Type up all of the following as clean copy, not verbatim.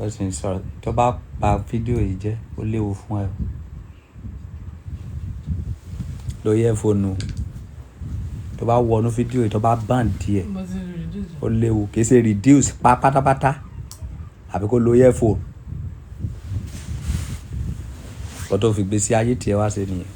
Ó sì ń sọ̀rọ̀. Tó bá ba fídíò yìí jẹ́, ó léwu fún ẹ. Lo earphone o. Tó bá wọnú fídíò yìí, tó bá ban díẹ̀, Mo ti reduce. ó léwu. Kì í ṣe reduce pa pátápátá àbí kó lo earphone. Nǹkan tó fi gbé sí ayé tí ẹ wá ṣe nìyẹn.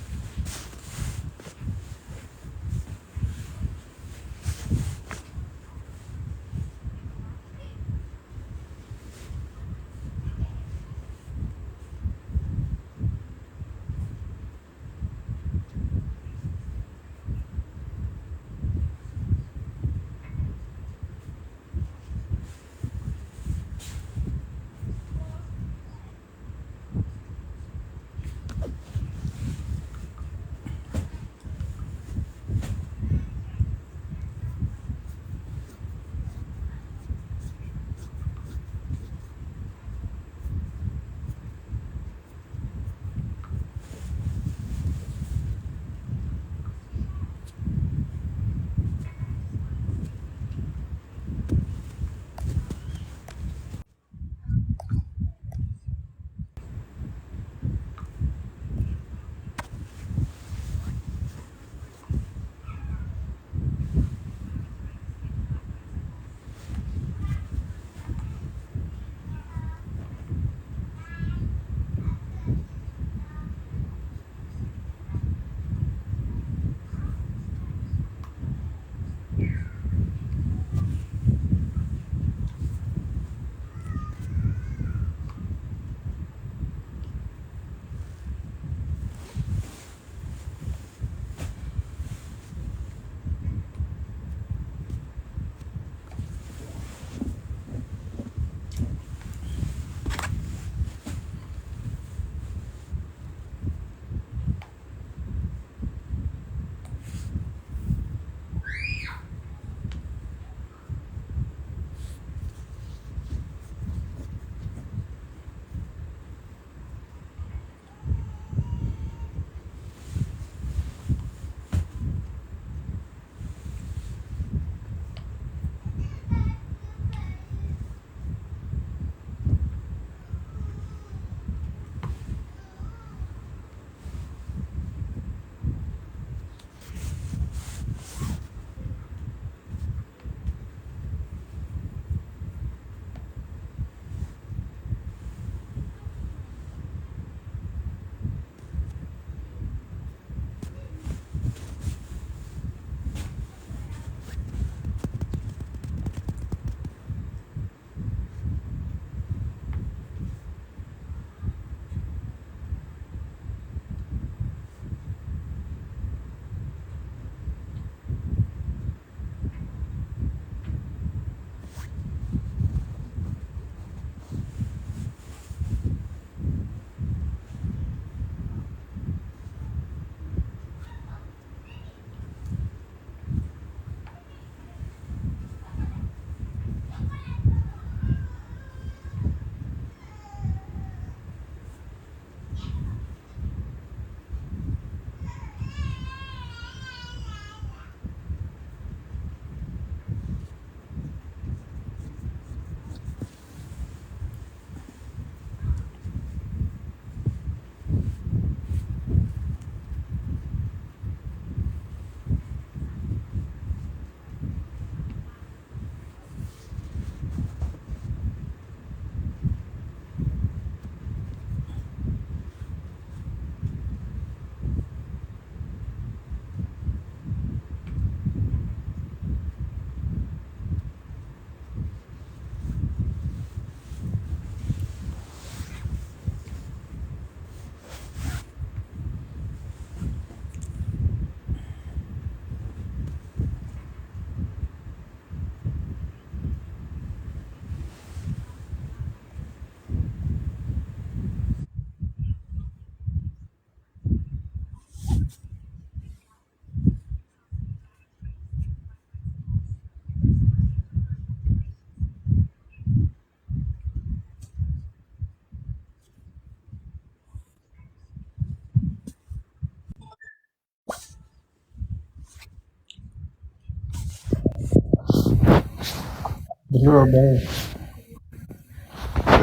Hello, báwo?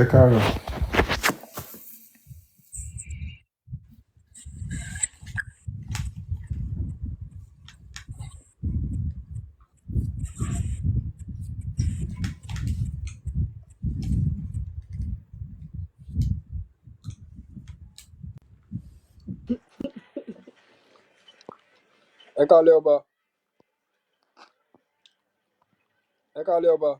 Ẹ káàárọ̀. Ẹ káalẹ́ ọba. Ẹ káalẹ́ ọba.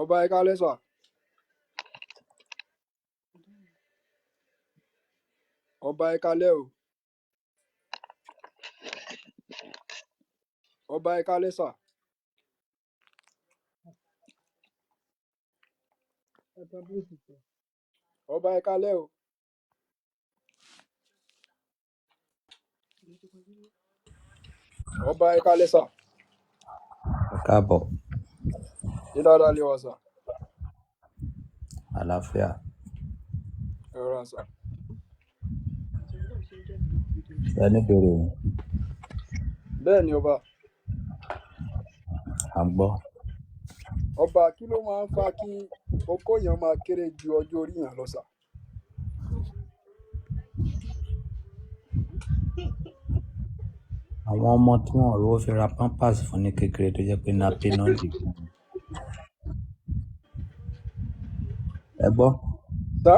Ọba, ẹ káalẹ́ sà. Ọba, ẹ káalẹ́ o. Ọba, ẹ káalẹ́ sà. Ọba, ẹ káalẹ́ o. Ọba, ẹ káalẹ́ sà. Ẹ káàbọ̀. Ṣé dáadáa lè wà sà? Àlàáfíà. Ẹ rọra sà. Ṣé ní ìbéèrè ni? Bẹ́ẹ̀ ni ọba. À ń gbọ́. Ọba, kí ló máa ń fa kí okó yẹn máa kéré ju ọjọ́ orí yẹn lọ sà? Àwọn ọmọ tí wọn ò rówó fi ra pampers fún ní kékeré tó jẹ́ pé nappy náà dì fún wọn. Ẹ gbọ́. Sà?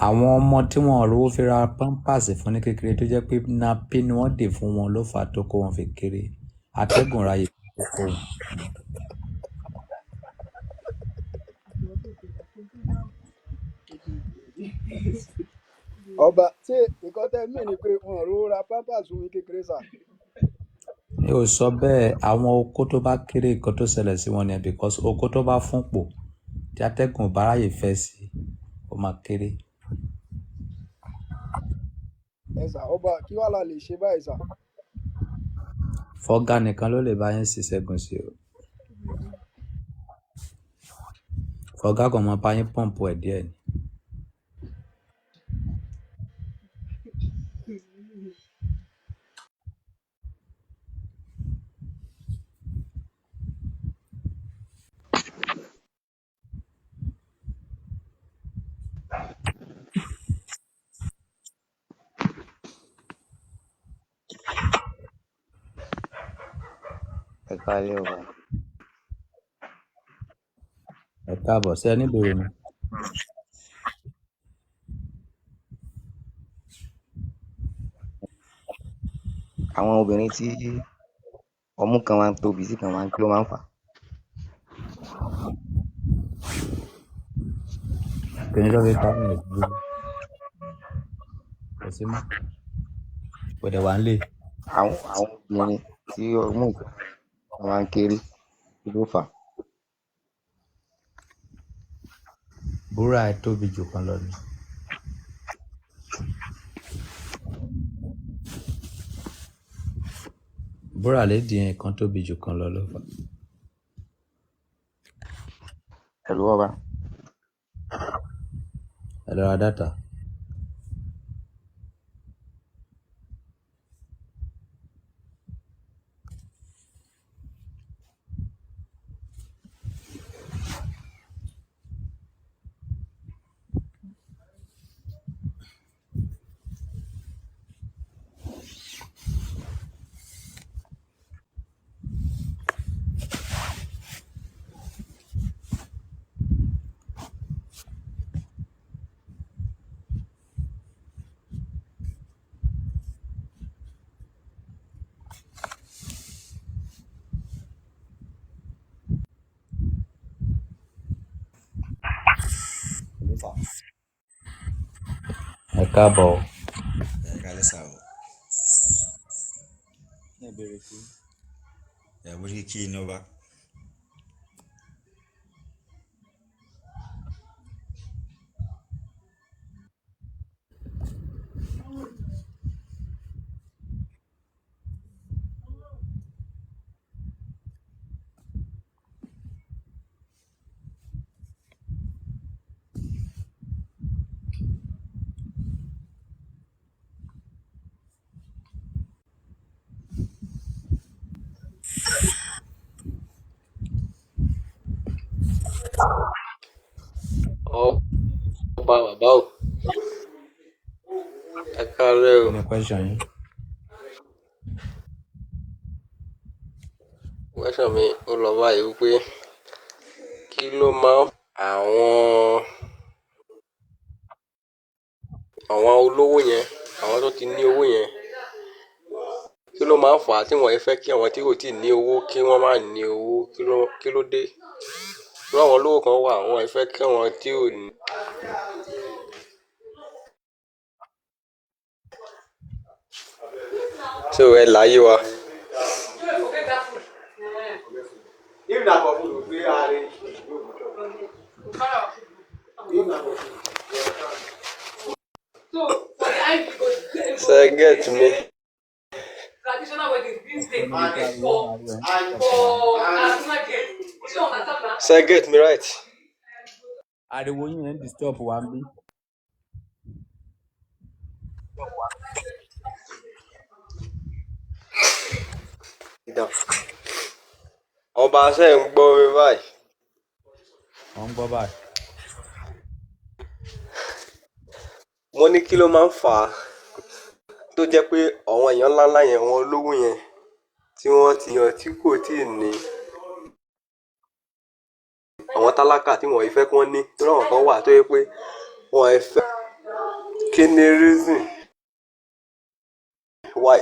Àwọn ọmọ tí wọn ò rówó fi ra pampers fún ní kékeré tó jẹ́ pé nappy ni wọ́n dì fún wọn ló fà á tó kó wọn fi kéré. Atẹ́gùn ráyè tó kó wọn. Ọba, ṣé nǹkan tẹ́ mí ni pé wọn ò rówó ra pampers fún mi kékeré sà? Mi ò sọ bẹ́ẹ̀. Àwọn okó tó bá kéré, nǹkan tó ṣẹlẹ̀ sí wọn ni because okó tó bá fún pò tí atẹ́gùn ò bá ráyè fẹ́ sí, ó máa kéré. Ẹ sà, ọba, kí wàá la lè ṣe báyìí sà? Fọ́gá nìkan ló lè bá yín ṣiṣẹ́gun sí o. Fọ́gá kan máa bá yín pọ̀m̀pù ẹ̀ díẹ̀ ni. Ẹ káalẹ́ ọba. Ẹ káàbọ̀. Ṣé ẹ ní ìbéèrè ni? Àwọn obìnrin tí ọmú kan máa ń tóbi sí kan máa ń, kí ló máa ń fà á? Kí ni tó fi pa mí ìdúró? Kò sí mọ́. Kò dẹ̀ wá ń lè. Àwọn obìnrin tí ọmú kan máa ń kéré, kí ló fà á? Búrà ẹ tóbi jù kan lọ ni. Búrà lédi yẹn kan tóbi jù kan lọ ló fà á. Hello ọba. Ẹ lọ ra dátà. Hello sir. Ẹ káàbọ̀ o. Ẹ káalẹ́ sà o. Ní ìbéèrè kí. Ẹ mo ṣe kí ni ọba. Ọba bàbá o, ẹ káalẹ́ o. Kí ni question yín? Question mi ó lọ báyìí wípé kí ló máa ń àwọn olówó yẹn, àwọn tó ti ní owó yẹn, kí ló máa ń fà á tí wọ́n fẹ́ kí àwọn tí kò tíì ní owó kí wọ́n má ní owó, kí ló dé? Irú àwọn olówó kan wà, wọ́n fẹ́ kí àwọn tí ò ní. So ẹ láyé wa. Ṣé ẹ get me? Ọ̀gbẹ́ni wípé ariwo ariwo ẹ̀ ń disturb wa. Ṣé ẹ get me right? Ariwo yín yẹn ń disturb wa ń bí. Ọba ṣé ń gbọ́ mi báyìí? Wọ́n ń gbọ́ báyìí. Mo ní kí ló máa ń fà á tó jẹ́ pé àwọn èèyàn ńláńlá yẹn, àwọn olówó yẹn tí wọ́n ti yàn tí kò tíì ní, àwọn tálákà tí wọ́n fẹ́ kí wọ́n ní, torí àwọn kan wà tó jẹ́ pé wọ́n fẹ́ kí ni reason why?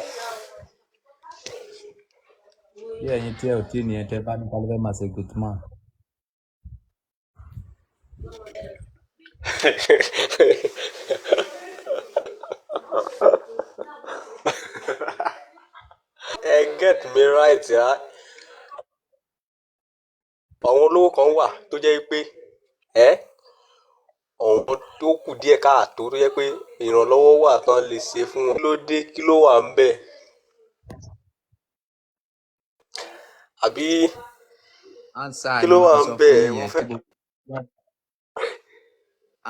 Bí ẹ̀yin tí ẹ ò tíì ní ẹ tẹ́ bá ní ta ló fẹ́ máa ṣe good man. Ẹ get me right ah. Àwọn olówó kan wà tó jẹ́ pé ẹ́ àwọn tó kù díẹ̀ káàtó tó jẹ́ pé ìrànlọ́wọ́ wà tán lè ṣe fún wọn. Kí ló dé? Kí ló wà ń bẹ̀? Àbí Answer kí ni ló mo wà ti ń sọ bẹ̀? fún yín Mo yẹn fẹ́ kí gbogbo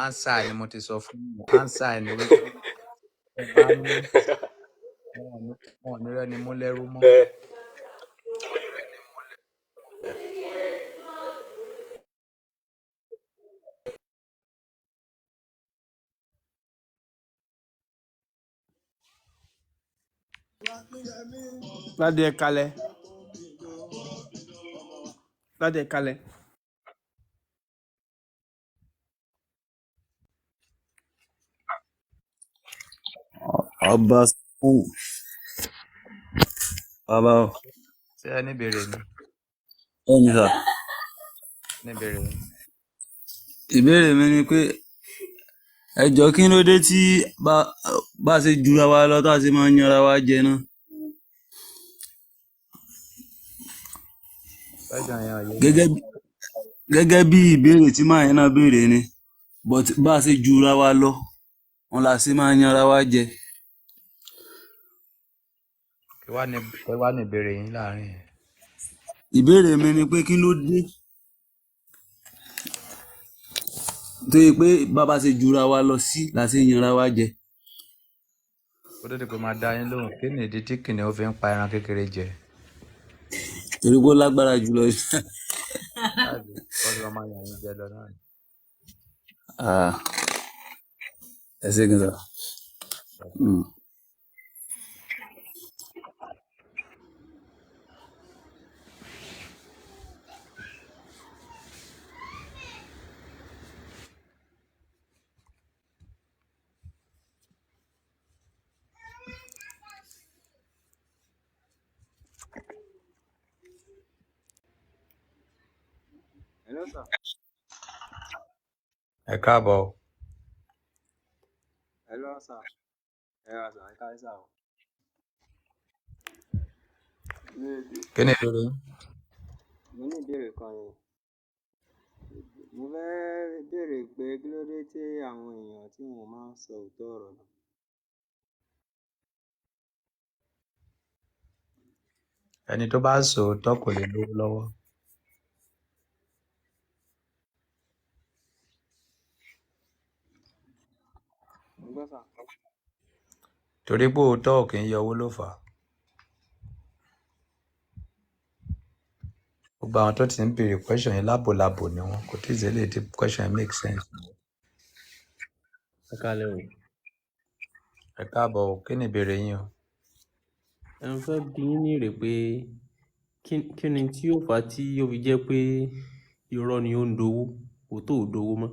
answer ni mo ti sọ fún yín yẹn. Answer ni wípé ẹ bá ní wọn ò ní rẹ́ni mú lẹ́rú mọ́. ẹ Ládé ẹ kalẹ̀, Ládé ẹ kalẹ̀. Ọba sùn bàbá o. Ṣé ẹ ní ìbéèrè ni? Bẹ́ẹ̀ni sà. Ní ìbéèrè ni. Ìbéèrè mi ni pé ẹ jọ kí ló dé tí bá a ṣe jura wa lọ tá a ṣe máa ń yanra wa jẹ náà. Question yẹn ò yé mi. Gẹ́gẹ́ bí ìbéèrè tí màá yẹn náà béèrè ni, but bá a ṣe jura wa lọ òun la ṣe máa ń yanra wa jẹ. Kí wá ní ìbéèrè yín láàrin yẹn? Ìbéèrè mi ni pé kí ló dé tó yẹ pé bá a ṣe jura wa lọ sí la ṣe ń yanra wa jẹ. Kó tó di pé máa dá yín lóhùn, kí ni ìdí tí kìnìún fi ń pa ẹran kékeré jẹ? Torí pé ó lágbára jùlọ. Láti wọ́n ti máa yàn yín jẹ lọ náà ni. Ah, ẹ ṣé gan sà. Hello sir. Ẹ káàbọ̀ o. Hello sir. Ẹ ra sir, ẹ káalẹ́ sir o. Kí ni ìbéèrè yín? Mo ní ìbéèrè kan ni. Mo fẹ́ béèrè pé kí ló dé tí àwọn èèyàn tí wọ́n máa ń sọ òótọ́ ọ̀rọ̀ náà. Ẹni tó bá sòótọ́ kò lè lówó lọ́wọ́. Mo gbọ́ sir. Torí pé òótọ́ ò kì í yọ owó ló fà á. Gbogbo àwọn tó ti ń béèrè question yẹn lábòlábò ni wọ́n, kò tí ì sí eléyìí tí question yẹn make sense. Ẹ káalẹ́ o. Ẹ káàbọ̀ o, kí ni ìbéèrè yín o? Ẹ ń fẹ́ bi yín léèrè pé kí ni tí ó fà á tí ó fi jẹ́ pé irọ́ ni ó ń dowó, òótọ́ ò dowó mọ́.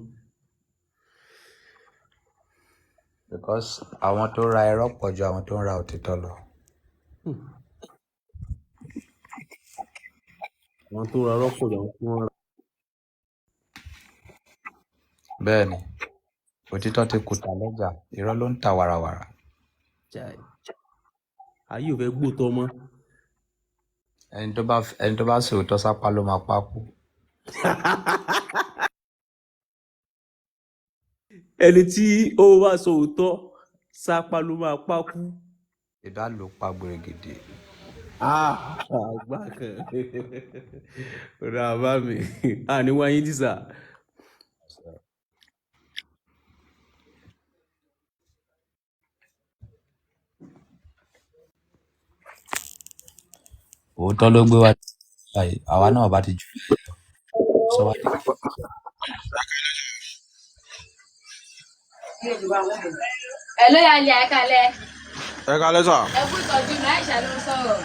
Because àwọn tó ra irọ́ pọ̀ ju àwọn tó ń ra òtítọ́ lọ. Àwọn tó ra irọ́ pọ̀ ju àwọn tí wọ́n ra. Bẹ́ẹ̀ ni, òtítọ́ ti kùtà lọ́jà, irọ́ ló ń tà wàràwàrà. Chai. Ayé ò fẹ́ gbóòótọ́ mọ́. Ẹni tó bá sòótọ́ sápá ló máa pa kú. Ẹni tí ó bá sọ òótọ́ sápá ló máa pa kú. Ìdá ló pa gbèrègèdè. Ah, àgbà kan. Ó dáa bá mi. À ní wáyé tì sà. Òótọ́ ló gbé wa báyìí, àwa náà bá ti jù bẹ́ẹ̀ lọ. Sọ wá di Ẹ ló yà lẹ àìkálẹ. Ẹ kalẹ sà. Ẹ kú ìtọ́jú mi. Aisha ló ń sọ̀rọ̀.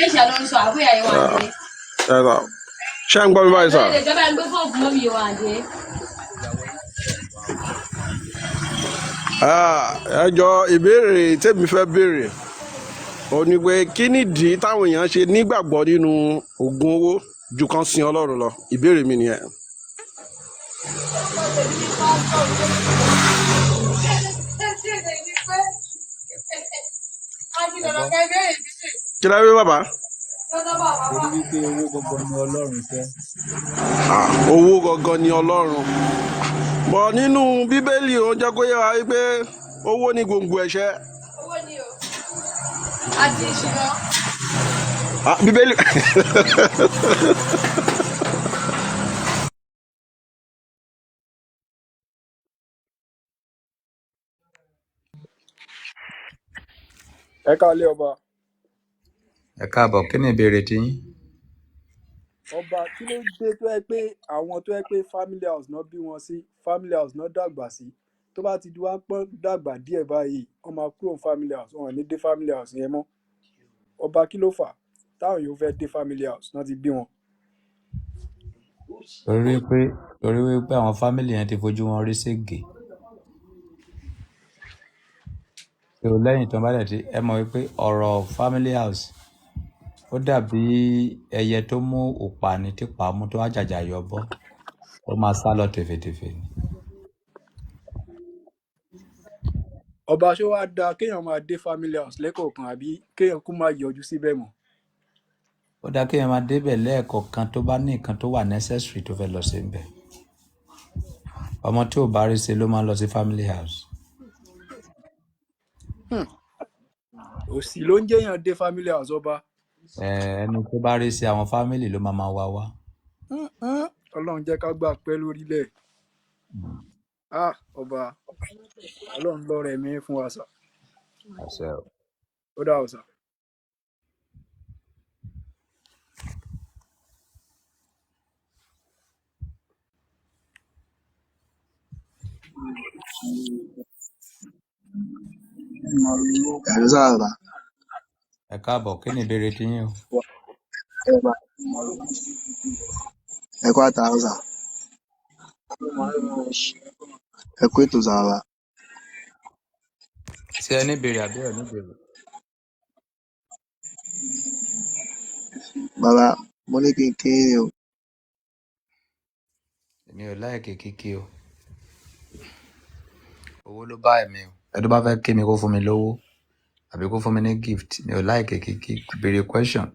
Aisha ló ń sọ àbúyá Yewande. Ẹ sà, ṣé ń gbọ́ mi báyìí sà? Lórí ìjọba ń gbé fóònù fún mọ́mí Yewande. Ah, ẹ jọ, ìbéèrè tèmi fẹ́ béèrè ó ní pé kí nìdí táwọn èèyàn ṣe nígbàgbọ́ nínú oògùn owó ju kan sin Ọlọ́run lọ? Ìbéèrè mi nìyẹn. Ẹ gbọ́. Kí lẹ wí, bàbá? Torí wípé owó gangan ni Ọlọ́run fẹ́. Ah, owó gangan ni Ọlọ́run bọ̀ nínú Bíbélì, ó jẹ́ kó yé wa wípé owó ni gbòǹgbò ẹ̀ṣẹ̀. Owó ni o. Àti ìṣìnà. Ah, Bíbélì. Ẹ káalẹ́, ọba. Ẹ káàbọ̀, kí ni ìbéèrè tiyín? Ọba, kí ló dé tó yẹ pé àwọn tó yẹ pé family house náà bí wọn sí, family house náà dàgbà sí, tó bá ti di wá pọ́n dàgbà díẹ̀ báyìí, wọ́n máa kúrò ní family house, wọn ò ní dé family house yẹn mọ́? Ọba, kí ló fà á táwọn yóò fẹ́ dé family house náà ti bí wọn? Torí wípé àwọn family yẹn ti fojú wọn rí ségè. So lẹ́yìn tí wọ́n bá dẹ̀ ti, ẹ mọ̀ wípé ọ̀rọ̀ family house ó dàbí ẹyẹ tó mú òpà ní tipa mú tó àjàjà yọ bọ́, ó máa sá lọ tèfètèfè ni. Ọba, ṣé wàá dáa kéèyàn máa dé family house lẹ́kọ̀ọ̀kan àbí kéèyàn kú máa yọjú síbẹ̀ mọ́? Ó dáa kéèyàn máa débẹ̀ lẹ́ẹ̀kọ̀ọ̀kan tó bá ní nǹkan tó wà necessary tó fẹ́ lọ sí níbẹ̀. Ọmọ tí ò bá rí ṣe ló máa ń lọ sí family house. Òsì ló ń jẹ́yàn dé family house, ọba. Ẹni tó bá rí ṣe, àwọn family ló máa máa wá wá. Ọlọ́run jẹ́ ká gbà pẹ́ lórílẹ̀. Ah, ọba, Ọlọ́run lọ́rẹ̀ mi fún wa sà. Àṣẹ o. Ó dà ọ̀sà. Ẹ̀rọ sáà bàbá. Ẹ káàbọ̀, kí ni ìbéèrè tiyín o? Ẹ kú àtàárọ̀ sà. Ẹ kú ètò sà, bàbá. Ṣé ẹ ní ìbéèrè àbí ẹ ní ìbéèrè? Bàbá, mo ní kí n kí yín ni o. Èmi ò like kíkí o. Owó ló bá ẹ̀mí o. Ẹ tó bá fẹ́ kí mi, kó fún mi lówó àbí kó fún mi ní gift. Mi ò like kíkí. Béèrè question,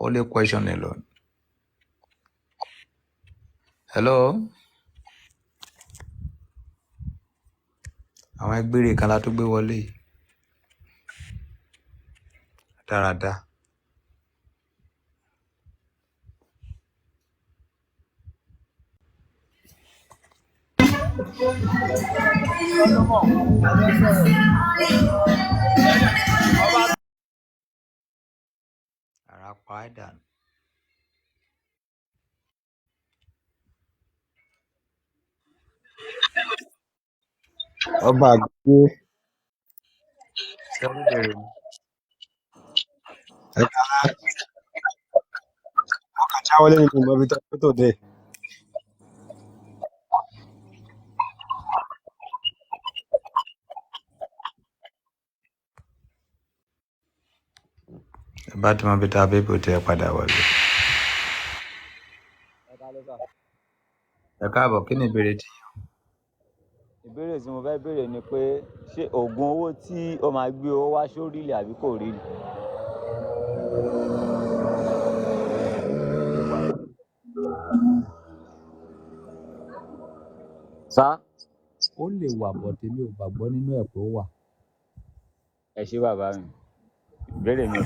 only question alone. Hello, àwọn ẹgbẹ́rẹ́ kan la tó gbé wọlé yìí. Dáradára. Ara pa ẹ́ dànù. Ọba àgbáyé. Ṣé ẹ ní ìbéèrè mi? Ẹ káalẹ́. Mo kàn já wọlé ní mi mọ ibi tó tó dé. Ẹ bá tí mo bí ta bíbù tí ẹ padà wọlé. Ẹ káalẹ́ sà. Ẹ káàbọ̀, kí ni ìbéèrè tí? Ìbéèrè tí mo fẹ́ béèrè ni pé ṣé oògùn owó tí ó máa gbé owó wá ṣó real àbí kò real? Sá. Ó lè wà, but èmi ò gbàgbọ́ nínú ẹ̀ pé ó wà. Ẹ ṣé bàbá mi, ìbéèrè mi ò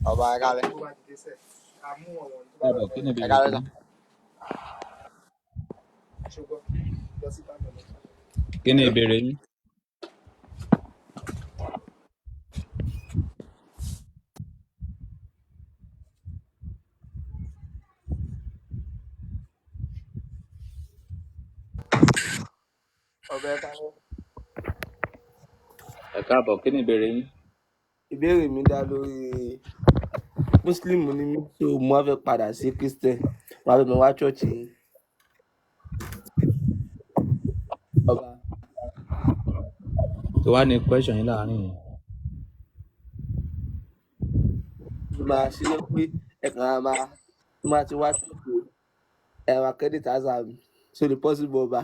Ọba, ẹ káalẹ́. Káàbọ̀, kí ni Ẹ ìbéèrè káalẹ́ tí? sà. Kí ni ìbéèrè yín? Ọba, ẹ káalẹ́. Ẹ káàbọ̀, kí ni ìbéèrè yín? Ìbéèrè mi dá lórí Muslim ni mí, so mo wá fẹ́ padà sí Christian, mo wá fẹ́ mọ wá church yín. Ọba. Tó wá ní question yín láàárín yẹn. Mo máa ṣe é pé ẹ kàn á máa tó máa ti wá church o, ẹ máa credit àṣà mi, so the possible, ọba.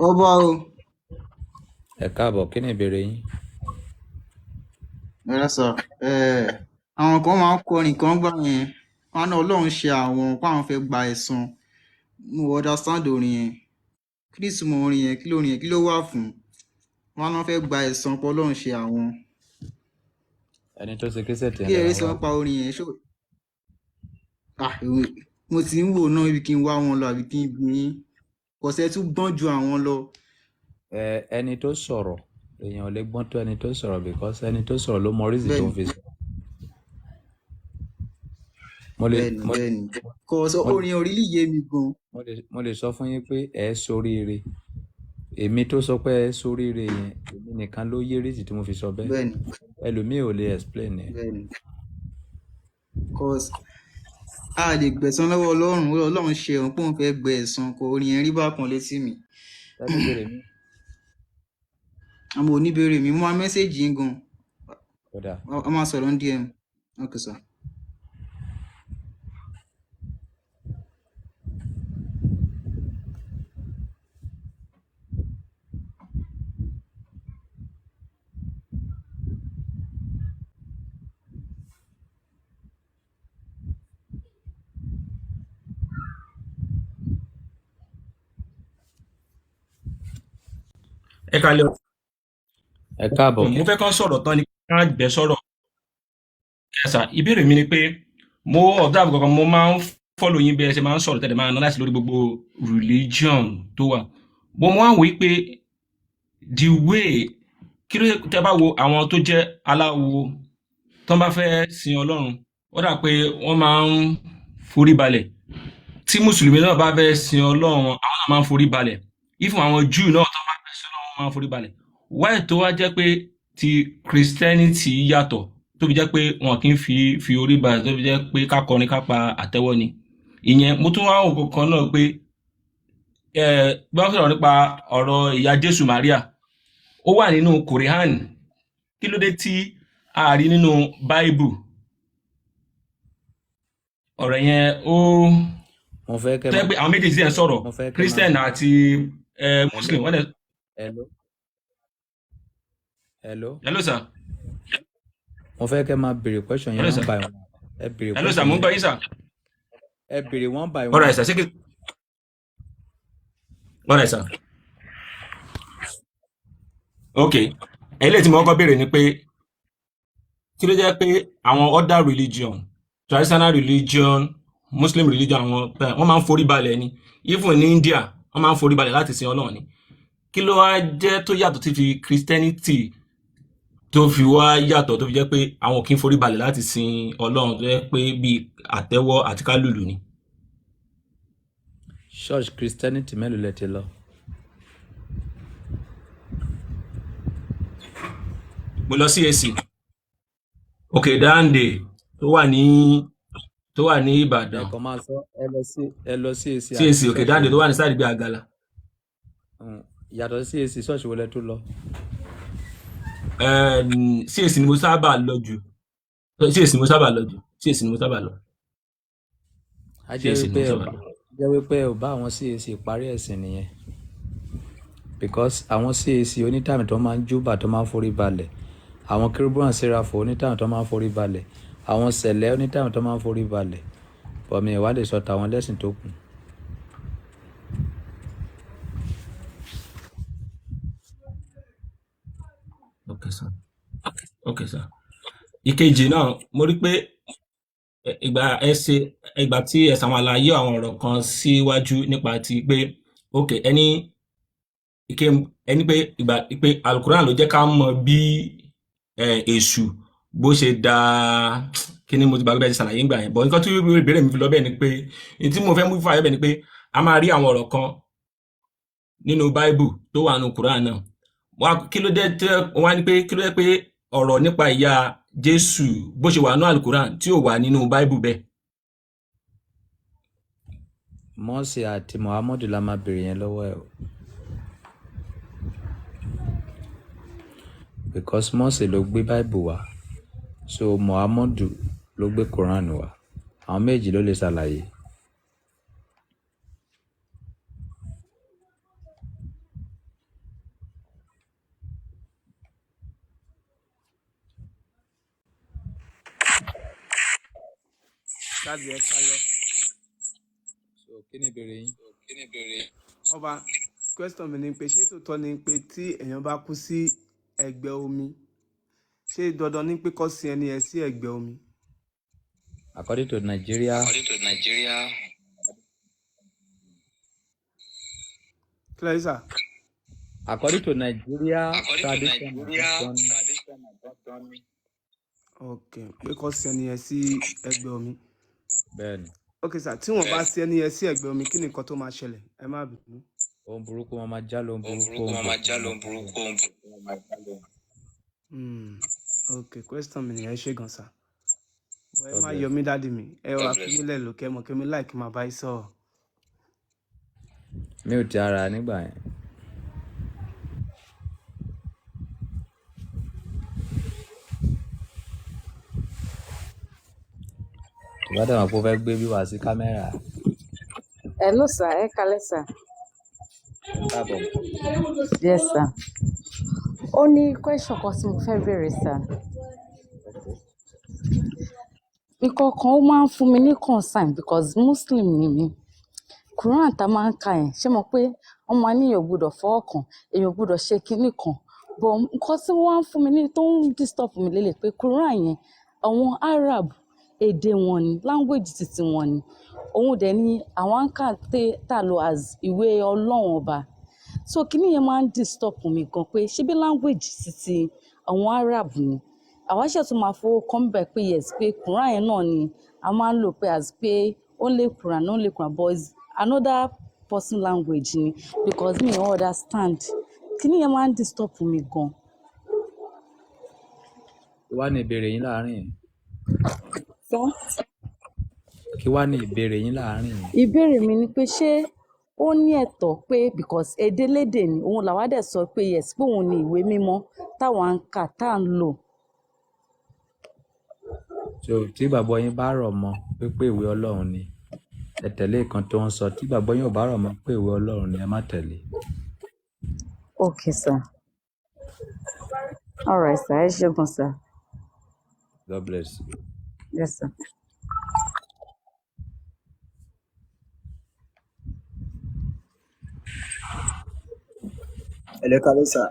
Ọba o. Ẹ káàbọ̀, kí ni ìbéèrè yín? Ẹ sà, àwọn kan máa ń kọrin kan gbà yẹn, wọn ní Ọlọ́run ṣe àwọn páwọn fẹ́ gba ẹ̀san. Mo understand orin yẹn. Kí ni ìtumọ̀ orin yẹn? Kí ló orin yẹn? Kí ló wà fún? Wọn náà fẹ́ gba ẹ̀san pé Ọlọ́run ṣe àwọn. Ẹni tó ṣe késẹ̀tì Kí yẹn ẹ rí lè sọ wá. nípa orin yẹn? Ṣó ah, mo ti ń wò náà ibi kí n wá wọn lọ àbí kí n bí yín. Kọ̀sẹ̀ tún gbọ́n ju àwọn lọ. Ẹ ẹni tó sọ̀rọ̀, èèyàn ò lè gbọ́n tó ẹni tó sọ̀rọ̀ because ẹni tó sọ̀rọ̀ ló mọ reason tó Bẹ́ẹ̀ni, ń fi sọ̀rọ̀. Mo lè bẹ́ẹ̀ni, mo bẹ́ẹ̀ni. Kọ̀sọ̀ mo orin orílẹ̀ yé mi gan. mo lè sọ fún yín pé ẹ ṣoríire. Èmi tó sọ pé ẹ ṣoríire yẹn, èmi nìkan ló yé reason tí mo fi sọ bẹ́ẹ̀. Bẹ́ẹ̀ni, Ẹlòmíì ò lè explain ẹ̀. bẹ́ẹ̀ni. Cause a lè gbẹ̀san lọ́wọ́ Ọlọ́run, Ọlọ́run ṣe òun pé òun fẹ́ gbẹ ẹ̀san, kò orin yẹn rí bákan létí mi. Ẹ ní ìbéèrè mi. Àmọ́ oníbèrè mi, mo máa mẹ́sẹ̀gì yín gan. Kódà. A máa sọ̀rọ̀ ní DM. Okay, sir. Ẹ kalẹ. Ẹ káàbọ̀. Mo fẹ́ kán sọ̀rọ̀ tán ni ká gbẹ sọ̀rọ̀. Ẹ̀sà, ìbéèrè mi ni pé mo observe kankan, mo máa ń follow yín bí ẹ ṣe máa ń sọ̀rọ̀ tẹ́lẹ̀, máa analyse lórí gbogbo religion tó wà. Mo máa ń wòó pé the way kí ló tẹ́ bá wo àwọn tó jẹ́ aláwo tó bá fẹ́ sin Ọlọ́run, ó dà pé wọ́n máa ń forí balẹ̀. Tí mùsùlùmí náà bá fẹ́ sin Ọlọ́run, àwọn náà máa ń forí balẹ̀. Even àwọn Jew náà tó bá fẹ́ sin Ọlọ́run, wọ́n máa ń forí balẹ̀. Why tó wá jẹ́ pé ti Christianity yàtọ̀, tó fi jẹ́ pé wọn kì í fi orí balẹ̀, tó fi jẹ́ pé ká kọrin ká pa àtẹ́wọ́ ni? Ìyẹn mo tún wá wò kankan náà pé bí wọ́n sọ̀rọ̀ nípa ọ̀rọ̀ ìyá Jésù Maria, ó wà nínú Quran, kí ló dé tí a rí nínú Bible? Ọ̀rọ̀ yẹn ó Mo fẹ́ kẹ́ tó yẹ máa pé àwọn méjèèjì sì ń sọ̀rọ̀, mo fẹ́ kẹ́ máa Christian àti Hello. Muslim, wọ́n dẹ̀. Hello. Hello. Hello sir. Mo fẹ́ kẹ́ máa béèrè question yẹn Hello one sir. by one. Ẹ béèrè Hello sir, question mo ń yẹn. gbọ́ yín sir. Ẹ béèrè one by Alright one. sir, ṣé kí alright sir. Ok, eléyìí tí mo kọ́kọ́ béèrè ni pé kí ló jẹ́ pé àwọn other religion, traditional religion, Muslim religion, àwọn wọ́n máa ń forí balẹ̀ ni. Even ní India, wọ́n máa ń forí balẹ̀ láti sin Ọlọ́run ni. Kí ló wá jẹ́ tó yàtọ̀ tí fi Christianity tó fi wá yàtọ̀ tó fi jẹ́ pé àwọn kì í forí balẹ̀ láti sin Ọlọ́run, tó jẹ́ pé bíi àtẹ́wọ́ àti kálùlù ni? Church Christianity mélòó lẹ ti lọ? Mo lọ CAC Òkè Dáǹdè tó wà ní Ẹ Ìbàdàn. kàn máa sọ, ẹ lọ sí CAC CAC àti Òkè ṣọ́ọ̀ṣì Dáǹdè wo tó lẹ wà ní sáàdì bíi Àgàlà. Yàtọ̀ sí CAC, ṣọ́ọ̀ṣì wo lẹ tó lọ? CAC ni mo sábà lọ jù. CAC ni mo sábà lọ jù. CAC ni mo sábà lọ. Á jẹ́ CAC ni wípé mo ẹ ò sábà bá lọ. jẹ́ wípé ẹ ò bá àwọn CAC parí ẹ̀sìn nìyẹn, because àwọn CAC onítàmì tó máa ń júbà tó máa ń forí balẹ̀, àwọn Kérúbù and Séráfù onítàmì tó máa ń forí balẹ̀, àwọn Sẹ̀lẹ̀ onítàmì tó máa ń forí balẹ̀, bọ̀mí ìwà lè sọ tàwọn lẹ́sìn tó kù. Okay sir. Okay sir. Ìkejì náà, mo rí pé ìgbà ẹ ṣe ìgbà tí ẹ ṣàwọn àlàyé àwọn ọ̀rọ̀ kan síwájú nípa ti pé ok, ẹni ike ẹni pé ìgbà pé Alukuran ló jẹ́ ká mọ̀ bí èṣù bó ṣe da kí ni, mo ti gbàgbé bẹ́ẹ̀ ṣe ṣàlàyé ńgbà yẹn, but nǹkan tí ìbéèrè mi fi lọ bẹ́ẹ̀ ni pé ní tí mo fẹ́ mú fàyọ bẹ́ẹ̀ ni pé a máa rí àwọn ọ̀rọ̀ kan nínú Bible tó wà nínú Quran náà wá. Kí ló dé tẹ́ wọ́n á ní pé kí ló dé pé ọ̀rọ̀ nípa ìyá Jésù bó ṣe wà nínú Alukuran tí ò wà nínú Bible bẹ́ẹ̀? Mọ́ọ̀sì àti Muhammadu la máa béèrè yẹn lọ́wọ́ ẹ̀ o, because Mọ́ọ̀sì ló gbé Bible wá, so Muhammadu ló gbé Quran wá. Àwọn méjì ló lè ṣàlàyé. Dáàdì, ẹ kalẹ̀. So kí ni ìbéèrè yín? Ọba, question mi ni pé ṣé tòótọ́ ni pé tí èèyàn bá kú sí ẹ̀gbẹ́ omi, ṣé dandan ni pé kó sin ẹni yẹn sí ẹ̀gbẹ́ omi? According to Nigeria, Kí ló dé sà? According to Nigeria tradition dandan ni. Ok, pé kó sin ẹni yẹn sí ẹ̀gbẹ́ omi. Bẹ́ẹ̀ ni. Ok sà, tí wọ́n bá sin ẹni yẹn sí ẹ̀gbẹ́ omi, kí ni nǹkan tó máa ṣẹlẹ̀? Ẹ má bínú. Ohun burúkú wọn máa já lóhun burúkú, ohun burúkú wọn máa já lóhun. Ok, question mi nìyẹn. Ṣé gan sà. Wọ́n ẹ God má bless. yọ mí, dáàdì mi. Ẹ wá fi mí lẹ̀ lókè mọ̀ kí mi láì kí n máa bá yín sọ̀rọ̀. Mi ò ti ara nígbà yẹn. Tó bá dàgbà pé ó fẹ́ gbé wíwá sí kámẹ́rà. Hello, sir. Ẹ kalẹ́, sir. Ẹ káàbọ̀. Yes, sir. Ó ní question kan tí mo fẹ́ béèrè, sir. Nǹkan kan ó máa ń fún mi ní concern because Muslim ni mí. Quran tá a máa ń ka yẹn, ṣé mo pé wọ́n máa ní èèyàn ò gbọdọ̀ fọwọ́ kàn, èèyàn ò gbọdọ̀ ṣe kinní kan. But nǹkan tí wọ́n á ń fún mi ní tó ń disturb mi lélẹ̀ pé Quran yẹn, àwọn Arab èdè wọn ni, language titi wọn ni. Òun dẹ̀ ni àwọn ń kà tà lò as ìwé Ọlọ́run ọba. So kinní yẹn máa ń disturb mi gan pé ṣé bí language titi àwọn Arab ni. Àwa ṣẹ̀ tún máa fowó kọ́ níbẹ̀ pé yes, pé Quran yẹn náà ni a máa ń lò pé as pé only Quran, but it's another person language ni because mi ò understand. Kinní yẹn máa ń disturb mi gan. Kí wá ní ìbéèrè yín láàárín yẹn? Sir? Kí wá ní ìbéèrè yín láàárín yẹn? Ìbéèrè mi ni pé ṣé ó ní ẹ̀tọ́ pé because èdè lédè ni, òun làwa dẹ̀ sọ pé yes, pé òun ni ìwé mímọ́ táwa ń kà tá à ń lò. So tí ìgbàgbọ́ yín bá rọ̀ mọ́ pé ìwé Ọlọ́run ni, ẹ tẹ̀lé nǹkan tó ń sọ. Tí ìgbàgbọ́ yín ò bá rọ̀ mọ́ pé ìwé Ọlọ́run ni, ẹ má tẹ̀lé. Okay, sir. All right, sir. Ẹ ṣé gan, sir. God bless you. Yes, sir. Hello, káalẹ́ sir.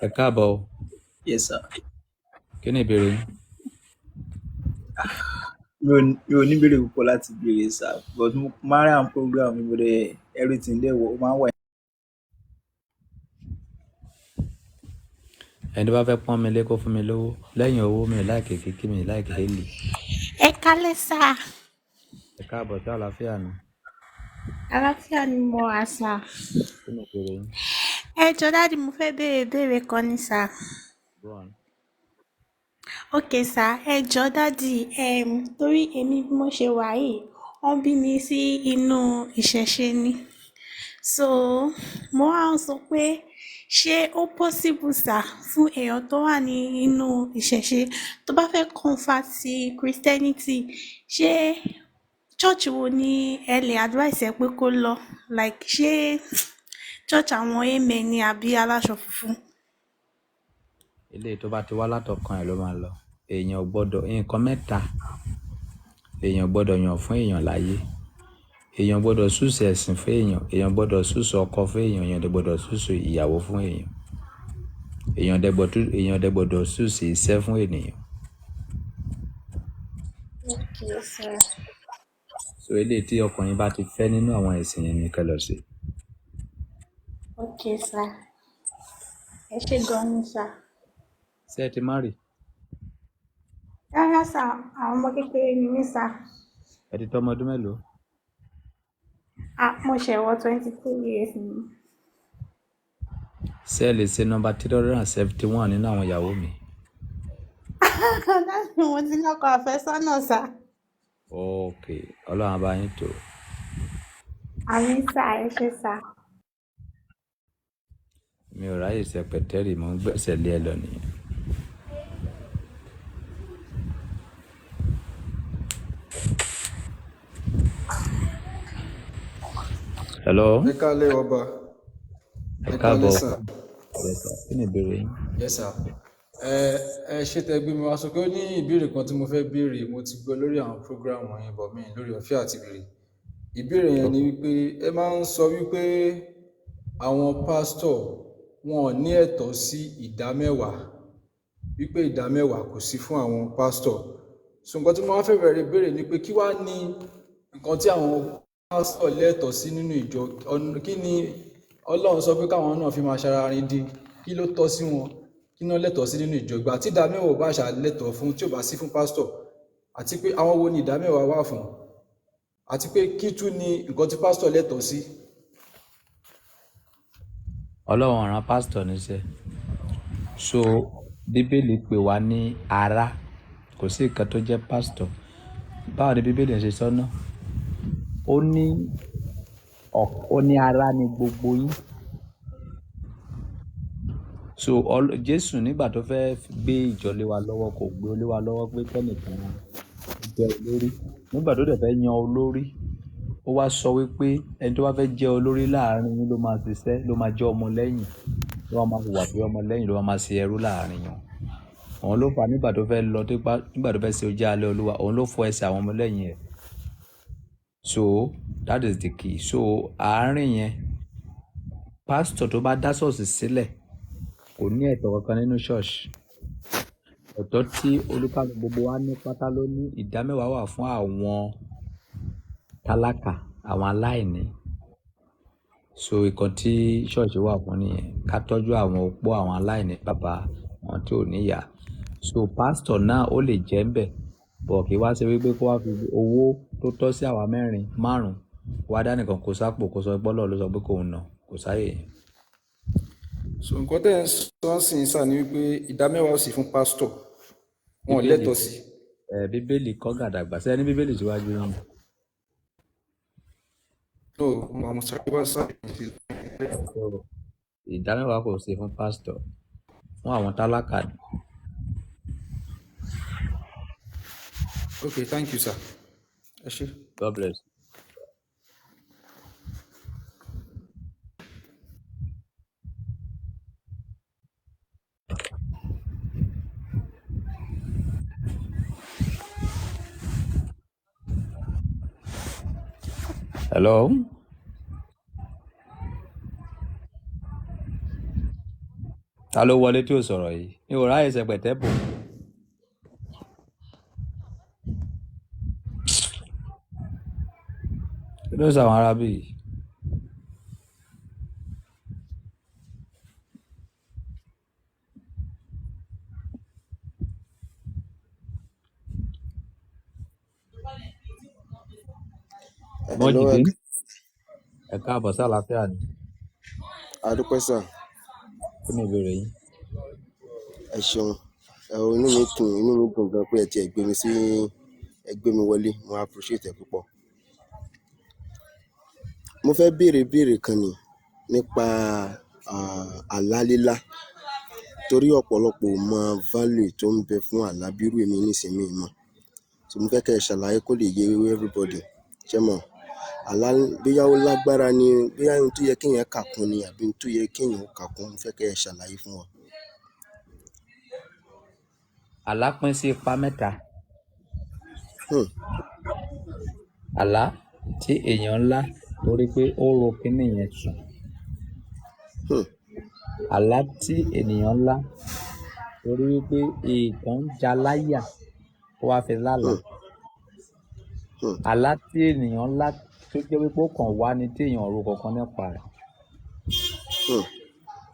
Ẹ káàbọ̀ o. Yes sir. Kí ni ìbéèrè yín? Mi ò ní ìbéèrè púpọ̀ láti béèrè sir, but mo máa ń rí àwọn program mi, but everything dẹ̀ wọ̀, ó máa ń wà. Ẹni tó bá fẹ́ pọ́n mi lé kó fún mi lówó. Lẹ́yìn owó mi ò láìkè kíkí, mi ò láìkè hélì. Ẹ kálẹ́ sà. Ẹ káàbọ̀ sí, àlàáfíà ni. Àlàáfíà ni mo wà sà. Kí ni ìbéèrè yín? Ẹ jọ̀ọ́ daddy, mo fẹ́ béèrè ìbéèrè kan ni sà. Go on. Ok sà, ẹ jọ̀ọ́ daddy, torí èmi bí mo ṣe wà yìí, wọ́n bí mi sí inú ìṣẹ̀ṣe ni. So mo wá ń sọ pé ṣé ó possible sà fún èèyàn tó wà ní inú ìṣẹ̀ṣe tó bá fẹ́ convert sí Christianity, ṣé church wo ni ẹ lè advice ẹ pé kó lọ? Like, ṣé church àwọn amen ni àbí aláṣọ funfun? Eléyìí tó bá ti wá látọkàn ẹ̀ ló máa lọ. Èèyàn ò gbọ́dọ̀, nǹkan mẹ́ta èèyàn ò gbọ́dọ̀ yàn fún èèyàn láyé. Èèyàn gbọ́dọ̀ choose ẹ̀sìn fún èèyàn, èèyàn gbọ́dọ̀ choose ọkọ fún èèyàn, èèyàn dẹ̀ gbọ́dọ̀ choose ìyàwó fún èèyàn. Èèyàn dẹ̀ gbọ́dọ̀ choose iṣẹ́ fún ènìyàn. Okay, sir. So eléyìí tí ọkùnrin bá ti fẹ́ nínú àwọn ẹ̀sìn yẹn ni kẹ́ lọ sí. Okay, sir. Ẹ ṣé gan ni, sir. Ṣé ẹ ti marry? Rárá sir, àwọn ọmọ kékeré ni mí sir. Ẹ ti tọ́ ọmọ ọdún mélòó? Ah, mo ṣẹ̀ wọ 22 years ni. Ṣé ẹ lè ṣe nọ́mbà 371 nínú àwọn ìyàwó mi? Daddy, mo ti lọ́kọ àfẹ́sọ́nà sir. Ok, Ọlọ́run á bá yín tò. Àmín sir, ẹ ṣé sir. Mi ò ráyè sẹpẹtẹ́rì, mò ń gbẹ́sẹ̀ lé ẹ lọ nìyẹn. Hello. Ẹ káalẹ́ ọba. Ẹ Ẹ káàbọ̀. káalẹ́ sir. Yes, sir. Kí ni ìbéèrè yín? Yes sir. Ẹ ṣé tẹ́ gbé mi wá sókè. Ó ní ìbéèrè kan tí mo fẹ́ béèrè. Mo ti gbọ́ lórí àwọn program wọ̀nyẹn, but mi lórí ọ̀fẹ́ àti béèrè. Ìbéèrè yẹn ni wípé ẹ máa ń sọ wípé àwọn pásítọ̀ wọn ò ní ẹ̀tọ́ sí ìdámẹ́wàá, wípé ìdámẹ́wàá kò sí fún àwọn pásítọ̀. So nǹkan tí mo wá fẹ́ bẹ̀rẹ̀ béèrè ni pé kí wá ní nǹkan tí àwọn pásítọ̀ lẹ́tọ̀ọ́ sí nínú ìjọ? Kí ni Ọlọ́run sọ pé káwọn náà fi máa ṣara rin dín? Kí ló tọ́ sí wọn? Kí náà lẹ́tọ̀ọ́ sí nínú ìjọ? Ìgbà tí ìdámẹ́wàá ò bá ṣà lẹ́tọ̀ọ́ fún, tí ò bá sí fún pásítọ̀, àti pé àwọn wo ni ìdámẹ́wàá wà fún? Àti pé kí tún ni nǹkan tí pásítọ̀ lẹ́tọ̀ọ́ sí? Ọlọ́run rán pásítọ̀ níṣẹ́. So Bíbélì pè wá ní ará. Kò sí nǹkan tó jẹ́ pásítọ̀. Báwo ni Bíbélì ṣe sọ náà? Ó ní ará ni gbogbo yín. So Jésù nígbà tó fẹ́ gbé ìjọ lé wa lọ́wọ́, kò gbé lé wa lọ́wọ́ pé kẹ́nìkan jẹ́ olórí. Nígbà tó dẹ̀ fẹ́ yan olórí, ó wá sọ wípé ẹni tó bá fẹ́ jẹ́ olórí láàrin yín ló máa ṣiṣẹ́, ló máa jẹ́ ọmọ lẹ́yìn, ló máa hùwà bí ọmọ lẹ́yìn, ló máa ṣe ẹrú láàrin wọn. Òun ló fà á nígbà tó fẹ́ lọ dípa, nígbà tó fẹ́ ṣe ojú alẹ́ Olúwa, òun ló fọ ẹsẹ̀ àwọn ọmọ lẹ́yìn ẹ̀. So that is the key. So àárín yẹn, pásítọ̀ tó bá dá ṣọ́ọ̀ṣì sílẹ̀ kò ní ẹ̀tọ́ kankan nínú ṣọ́ọ̀ṣì. Ẹ̀tọ́ tí olúkálùkù gbogbo wa ní pátá ló ní. Ìdámẹ́wàá wà fún àwọn tálákà, àwọn aláìní. So nǹkan tí ṣọ́ọ̀ṣì wà fún nìyẹn, ká tọ́jú àwọn opó, àwọn aláìní bàbá, àwọn tí ò ní ìyá. So pásítọ̀ náà ó lè jẹ́ ń bẹ̀, but kì í wá ṣe wípé kó wá fi owó tó tọ́ sí àwa mẹ́rin márùn-ún wá dá nìkan kó sápò, kó sọ pé Ọlọ́run ló sọ pé kóun ná. Kò sáyè yẹn. So nǹkan tẹ́ ẹ̀ ń sọ ń sìn sà ni wípé ìdámẹ́wàá ò sí fún pásítọ̀, wọn ò Bíbélì lẹ́tọ̀ọ́ sí. Ẹ Bíbélì kọ́ gàdàgbà sẹ́ni ní Bíbélì síwájú yín. No, mo sáré wá sáà sí. So ìdámẹ́wàá kò sí fún pásítọ̀, fún àwọn tálákà ni. Okay, thank you sir. Ẹ ṣé. God bless. Hello. Ta ló wọlé tí ò sọ̀rọ̀ yìí? Mi ò ráyè sẹpẹ̀tẹ́ bò. Kí ló ń sọ àwọn arábì yìí? Hello, Mọ́jìdín, ẹ káàbọ̀ sí àlàáfíà ni. adúpẹ́ sà. Kí ni ìbéèrè yín? Ẹ ṣeun. Inú mi dùn, inú mi dùn gan pé ẹ tiẹ̀ gbé mi sí, ẹ gbé mi wọlé. Mo appreciate ẹ púpọ̀. Mo fẹ́ béèrè ìbéèrè kan ni nípa àlá lílá, torí ọ̀pọ̀lọpọ̀ ò mọ value tó ń bẹ fún àlá bírú èmi nísìnyí mi mọ̀. So mo fẹ́ kẹ́ ẹ ṣàlàyé kó lè yé everybody. Ṣé mọ̀? Àlá bóyá ó lágbára ni, bóyá ohun tó yẹ kéèyàn kà kún ni àbí ohun tó yẹ kéèyàn ó kà kún, mo fẹ́ kẹ́ ẹ ṣàlàyé fún wa. Àlá pín sí ipa mẹ́ta. Àlá tí èèyàn ńlá torí pé ó ro kíní yẹn sùn. Àlá tí ènìyàn ńlá torí wípé èèkàn ń ja láyà ó wá fi lálàá. Àlá tí ènìyàn ńlá tó jẹ́ wípé ó kàn wá ni tí èèyàn ò ro kankan nípa rẹ̀.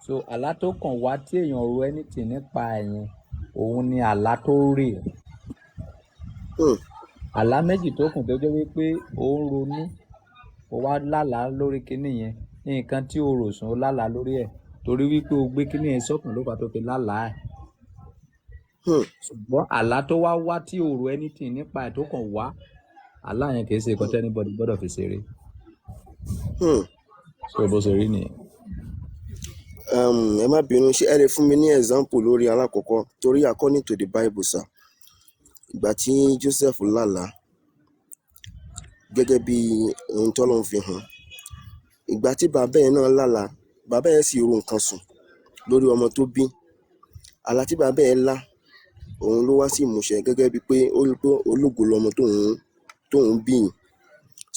So àlá tó kàn wá tí èèyàn ò ro anything nípa ẹ̀ yẹn, òun ni àlá tó real. Àlá méjì tó kù tó jẹ́ wípé ó ń ronú, ó wá lálàá lórí kíní yẹn, nǹkan tí o rò sùn ó lálàá lórí ẹ̀ torí wípé o gbé kíní yẹn sọ́kàn ló fà á tó fi lálàá ẹ̀. Ṣùgbọ́n àlá tó wá wá tí o rò anything nípa ẹ̀ tó kàn wá, àlá yẹn kì í ṣe nǹkan tí anybody gbọ́dọ̀ fi ṣeré. So bó ṣe rí nìyẹn. Ẹ má bínú, ṣé ẹ lè fún mi ní example lórí alákọ̀ọ́kọ́? Torí according to the Bible, sir, ìgbà tí Joseph lálàá gẹ́gẹ́ bí ohun tọ́lọ́run fi hàn, ìgbà tí bàbá ẹ̀ náà lálàá, bàbá ẹ̀ sì ro nǹkan sùn lórí ọmọ tó bí. Àlá tí bàbá ẹ̀ lá, òun ló wá sí ìmúṣẹ gẹ́gẹ́ bíi pé ó rí pé ológo lọmọ tóun bí yìí.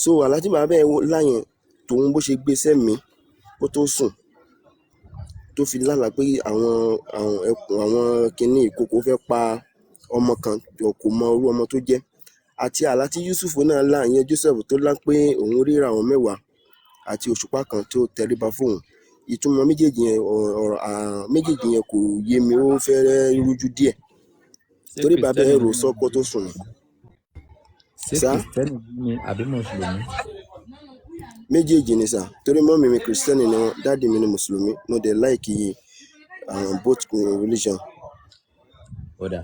So àlá tí bàbá ẹ̀ lá yẹn, tòun bó ṣe gbé sẹ́mìí kó tó sùn, tó fi lálàá pé àwọn ẹkùn, àwọn kinní ìkòkò fẹ́ pa ọmọ kan, kò mọ irú ọmọ tó jẹ́. Àti àlá tí Yusuf náà lá, ìyẹn Joseph tó lá pé òun ríra àwọn mẹ́wàá àti òṣùpá kan tó tẹríba fóun. Ìtumọ̀ méjèèjì yẹn, ọ̀rọ̀ méjèèjì yẹn kò yé mi, ó fẹ́ rújú díẹ̀. Ṣé Torí bàbá Kìrìtẹ́nì ẹ̀ rò ni sọ́kọ tó sùn ni. Ṣé Sá? Kìrìtẹ́nì ni àbí Mùsùlùmí? Méjèèjì ni sà, torí mọ́mì mi Kìrìsìtẹ́nì ni wọ́n, dáàdì mi ni Mùsùlùmí, mo dẹ̀ láìkì both religion. Ó dà.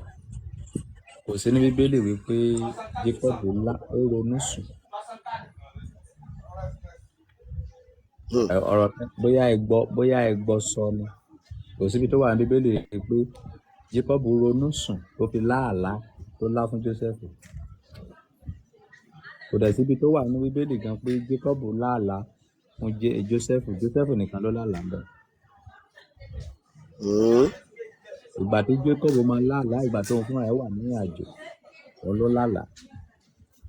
Kò sí ní Bíbélì wípé Jacob lá ó ronú sùn. Ọ̀rọ̀ bóyá ẹ gbọ́ sọ ni. Kò síbi tó wà ní Bíbélì pé Jacob ronú sùn tó fi lá àlá tó lá fún Joseph. Kò dẹ̀ síbi tó wà ní Bíbélì gan pé Jacob lá àlá fún Joseph. Joseph nìkan ló lá àlá ń bẹ̀. Ìgbà tí Jacob máa lá àlá, ìgbà tó ń fúnra ẹ̀ wà ní àjò, òun ló lá àlá.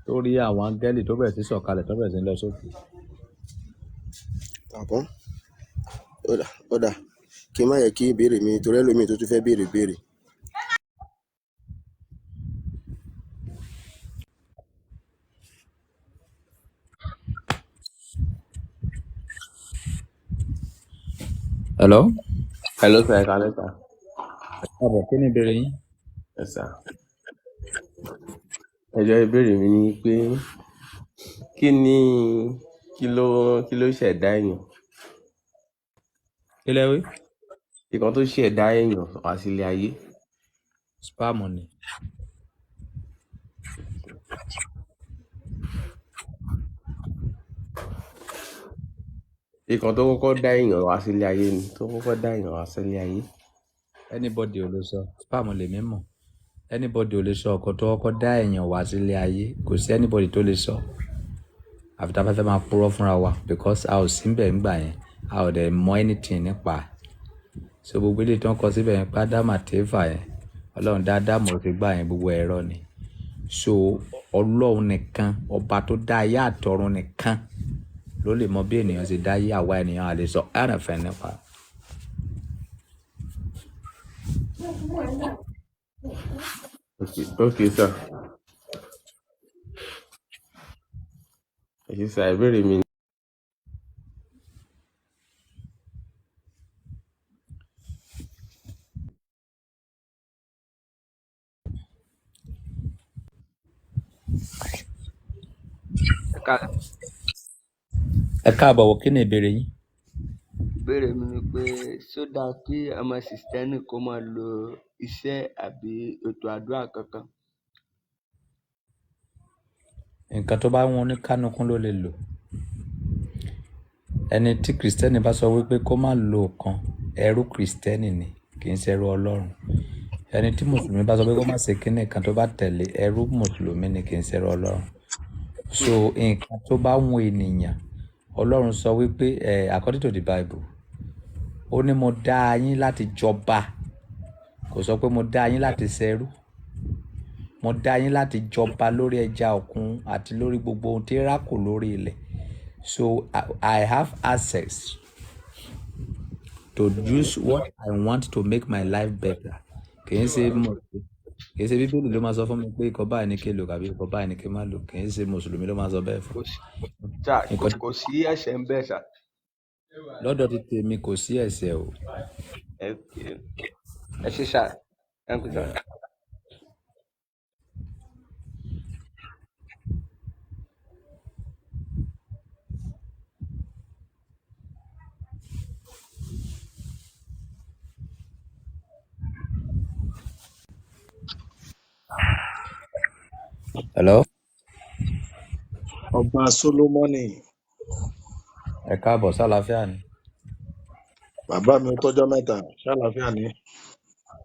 Tó rí àwọn áńgẹ́lì tó bẹ̀rẹ̀ sí sọ̀kalẹ̀ tó bẹ̀rẹ̀ sí lọ sókè. Àbọ̀, ó dà, kí n má yẹ kí ìbéèrè mi torí ẹlòmíì tó tún fẹ́ béèrè béèrè. Hello? Hello sir, ẹ káalẹ́ sir. Ẹ káàbọ̀, kí ni ìbéèrè yín? Yes sir. Ẹ jọ̀ọ́ ìbéèrè mi ni pé kí ni kí ló ṣẹ̀dá èèyàn? Kí lẹ wí? Nǹkan tó ṣẹ̀dá èèyàn wá sílé ayé. Spam ni. Nǹkan tó kọ́kọ́ dá èèyàn wá sílé ayé ni, tó kọ́kọ́ dá èèyàn wá sílé ayé. Anybody ò lè sọ, spam lèmi mọ̀. Anybody ò lè sọ ọ̀kan tó kọ́kọ́ dá èèyàn wá sílé ayé. Kò sí anybody tó lè sọ. Àfi tá a bá fẹ́ máa purọ́ fúnra wa because a ò sí ńbẹ̀ ńgbà yẹn, a ò dẹ̀ mọ anything nípa ẹ̀. So gbogbo eléyìí tó ń kọ síbẹ̀ yẹn pé Ádámù àti Éfà yẹn, Ọlọ́run dá Ádámù ó fi gbà yẹn gbogbo ẹ̀rọ ni. So Ọlọ́run nìkan, ọba tó dá ayé àtọ̀run nìkan ló lè mọ bí ènìyàn ṣe dá ayé àwa ènìyàn a lè sọ anything nípa ẹ̀. Okay, sir. Ẹ ṣé sir, ìbéèrè mi Ẹ káalẹ́. Ẹ káàbọ̀ wò, kí ni ìbéèrè yín? Ìbéèrè mi ni pé ṣó dáa kí ọmọ Krìstẹ́nì kó máa lo iṣẹ́ àbí ètò àdúrà kankan? Nǹkan tó bá wọn oníkánukú ló lè lò. Ẹni tí Krìstẹ́nì bá sọ wípé kó má lo nǹkan, ẹrú Krìstẹ́nì ni, kì í ṣe ẹrú Ọlọ́run. Ẹni tí Mùsùlùmí bá sọ pé kó má ṣe kíní kan tó bá tẹ̀lé, ẹrú Mùsùlùmí ni, kì í ṣe ẹrú Ọlọ́run. So nǹkan tó bá wọn ènìyàn, Ọlọ́run sọ wípé according to the Bible, ó ní mo dá yín láti jọba. Kò sọ pé mo dá yín láti ṣẹrú. Mo dá yín láti jọba lórí ẹja òkun àti lórí gbogbo ohun tí rákò lórí ilẹ̀. So I have access to use what I want to make my life better. Kì í ṣe Bíbélì ló máa sọ fún mi pé nǹkan báyìí ni kí n lò tàbí nǹkan báyìí ni kí n má lò. Kì í ṣe Mùsùlùmí ló máa sọ bẹ́ẹ̀ fún Kò mi. sí sà, Nǹkan kò sí ẹ̀ṣẹ̀ ń bẹ̀ sà. lọ́dọ̀ ti tèmi kò sí ẹ̀ṣẹ̀ o. Ẹ ṣé sà, thank you sà. Yeah. Hello? Ọba Solomoni, Ẹ káàbọ̀, sálàáfíà ni. bàbá mi, ó tọ́jọ́ mẹ́ta, ṣàlàáfíà ni.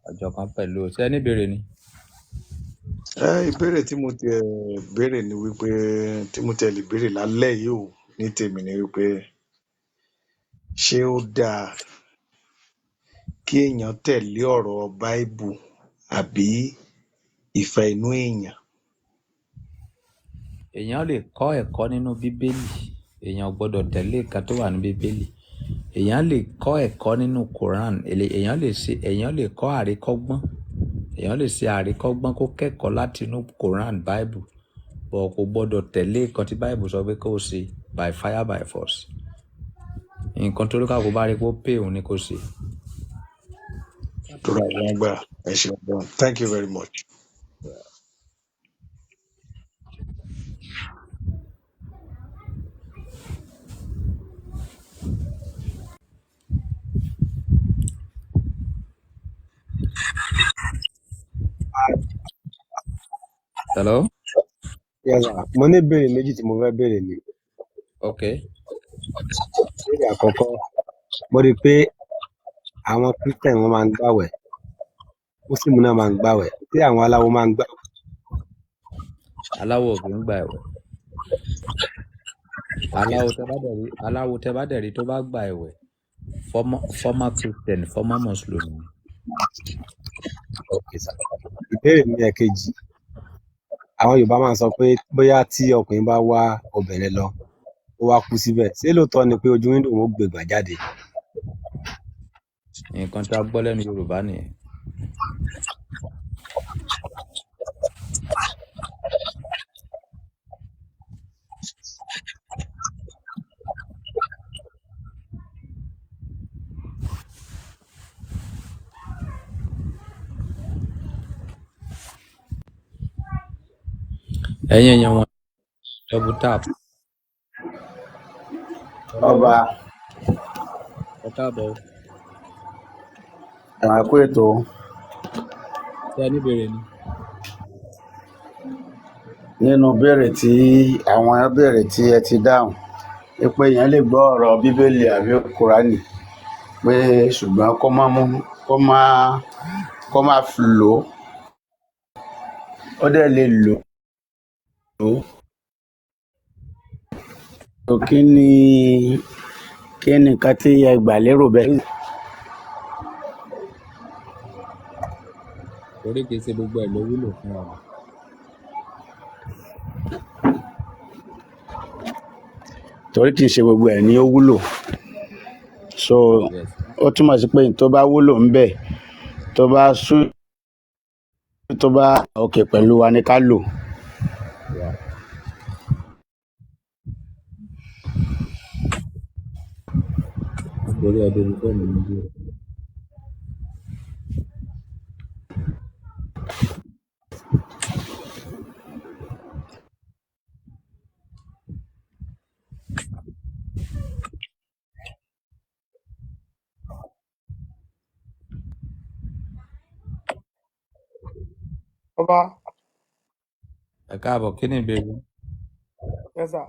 Ọjọ́ kan pẹ̀lú o. Ṣé ẹ ní ìbéèrè ni? Ìbéèrè tí mo tiẹ̀ béèrè ni wípé tí mo tiẹ̀ lè béèrè lálẹ́ yìí ò ní tèmi ni wípé ṣé ó dáa kí èèyàn tẹ̀lé ọ̀rọ̀ Báíbù àbí ìfẹ́ inú èèyàn? Èèyàn lè kọ́ ẹ̀kọ́ nínú Bíbélì. Èèyàn ò gbọ́dọ̀ tẹ̀lé nǹkan tó wà ní Bíbélì. Èèyàn lè kọ́ ẹ̀kọ́ nínú Quran. Èèyàn lè ṣe, èèyàn lè kọ́ àríkọ́gbọ́n. Èèyàn lè ṣe àríkọ́gbọ́n kó kẹ́kọ̀ọ́ láti inú Quran, Bible. But kò gbọ́dọ̀ tẹ̀lé nǹkan tí Bible sọ pé kó ṣe by fire by force. Nǹkan tó lókàkó bá rí pé ó pè òun ni kó ṣe. Àdúrà wọn gbà. Ẹ ṣeun gan. Thank you very much. Hello? Yes, sir. Mo ní ìbéèrè méjì tí mo fẹ́ béèrè ni. Okay. Ìbéèrè àkọ́kọ́, mo rí i pé àwọn Christian wọ́n máa ń gbàwẹ̀, Muslim náà máa ń gbàwẹ̀, tí àwọn aláwo máa ń gbàwẹ̀. Aláwo ò kì í gba ẹ̀wẹ̀. Aláwo tẹ bá dẹ̀ rí, aláwo tẹ bá dẹ̀ rí tó bá gba ẹ̀wẹ̀, former Christian, former Muslim ni. Okay, sir. Ìbéèrè mi ẹ̀kejì, àwọn Yorùbá máa ń sọ pé bóyá tí ọkùnrin bá wá obìnrin lọ, ó wá kú síbẹ̀, ṣé lóòótọ́ ni pé ojú wíńdò wọn ó gbé gbà jáde? Nǹkan tí a gbọ́ lẹ́nu Yorùbá nìyẹn. Ẹ̀yin èèyàn wọn, double tap. Hello? Ọba. Ẹ káàbọ̀ o. Ẹ̀wọ̀n kú ètò. Ṣé ẹ ní ìbéèrè ni? Nínú béèrè tí àwọn béèrè tí ẹ ti dáhùn pé èèyàn lè gbọ́ ọ̀rọ̀ Bíbélì àbí Kùránì, pé ṣùgbọ́n kó má mú kó má lò ó, ó dẹ̀ lè lò ó. So, kí ni nǹkan tí ẹ gbà lérò bẹ́ẹ̀? Torí kìí ṣe gbogbo ẹ̀ ló wúlò fún wa. Torí kì í ṣe gbogbo ẹ̀ ni ó wúlò. So Yes. ó túmọ̀ sí pé tó bá wúlò ń bẹ̀, tó bá sú Tó bá òkè pẹ̀lú wa ni ká lò. Yeah. Nítorí ọdún ní fóònù mi dúró. Ọba. Ẹ káàbọ̀, kí ni ìbéèrè? Ẹ sà,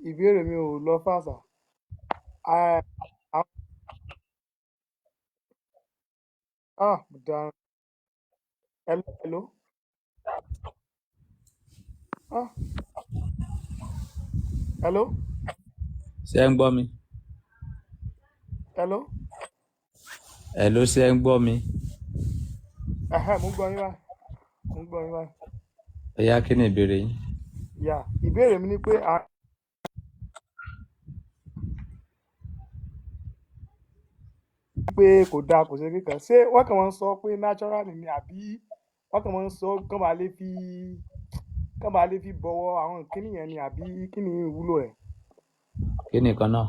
ìbéèrè mi ò lọ fà sà. Ah, mo dáràn. Hello, hello. Ah, hello. Ṣé ẹ ń gbọ́ mi? Hello. Ẹ ló, ṣé ẹ ń gbọ́ mi? Ẹ̀hẹ́, mo ń gbọ́ yín báyìí, mo ń gbọ́ yín báyìí. Ẹ yá, kí ni ìbéèrè yín? Yà, ìbéèrè mi ni pé a pé kò dáa, kò ṣe kíkan, ṣé wọ́n kàn máa ń sọ pé naturally ni, àbí wọ́n kàn máa ń sọ kán bá lè fi bọ̀wọ̀ àwọn kíní yẹn ni, àbí kí ni ìwúlò rẹ̀? Kí ni nǹkan náà?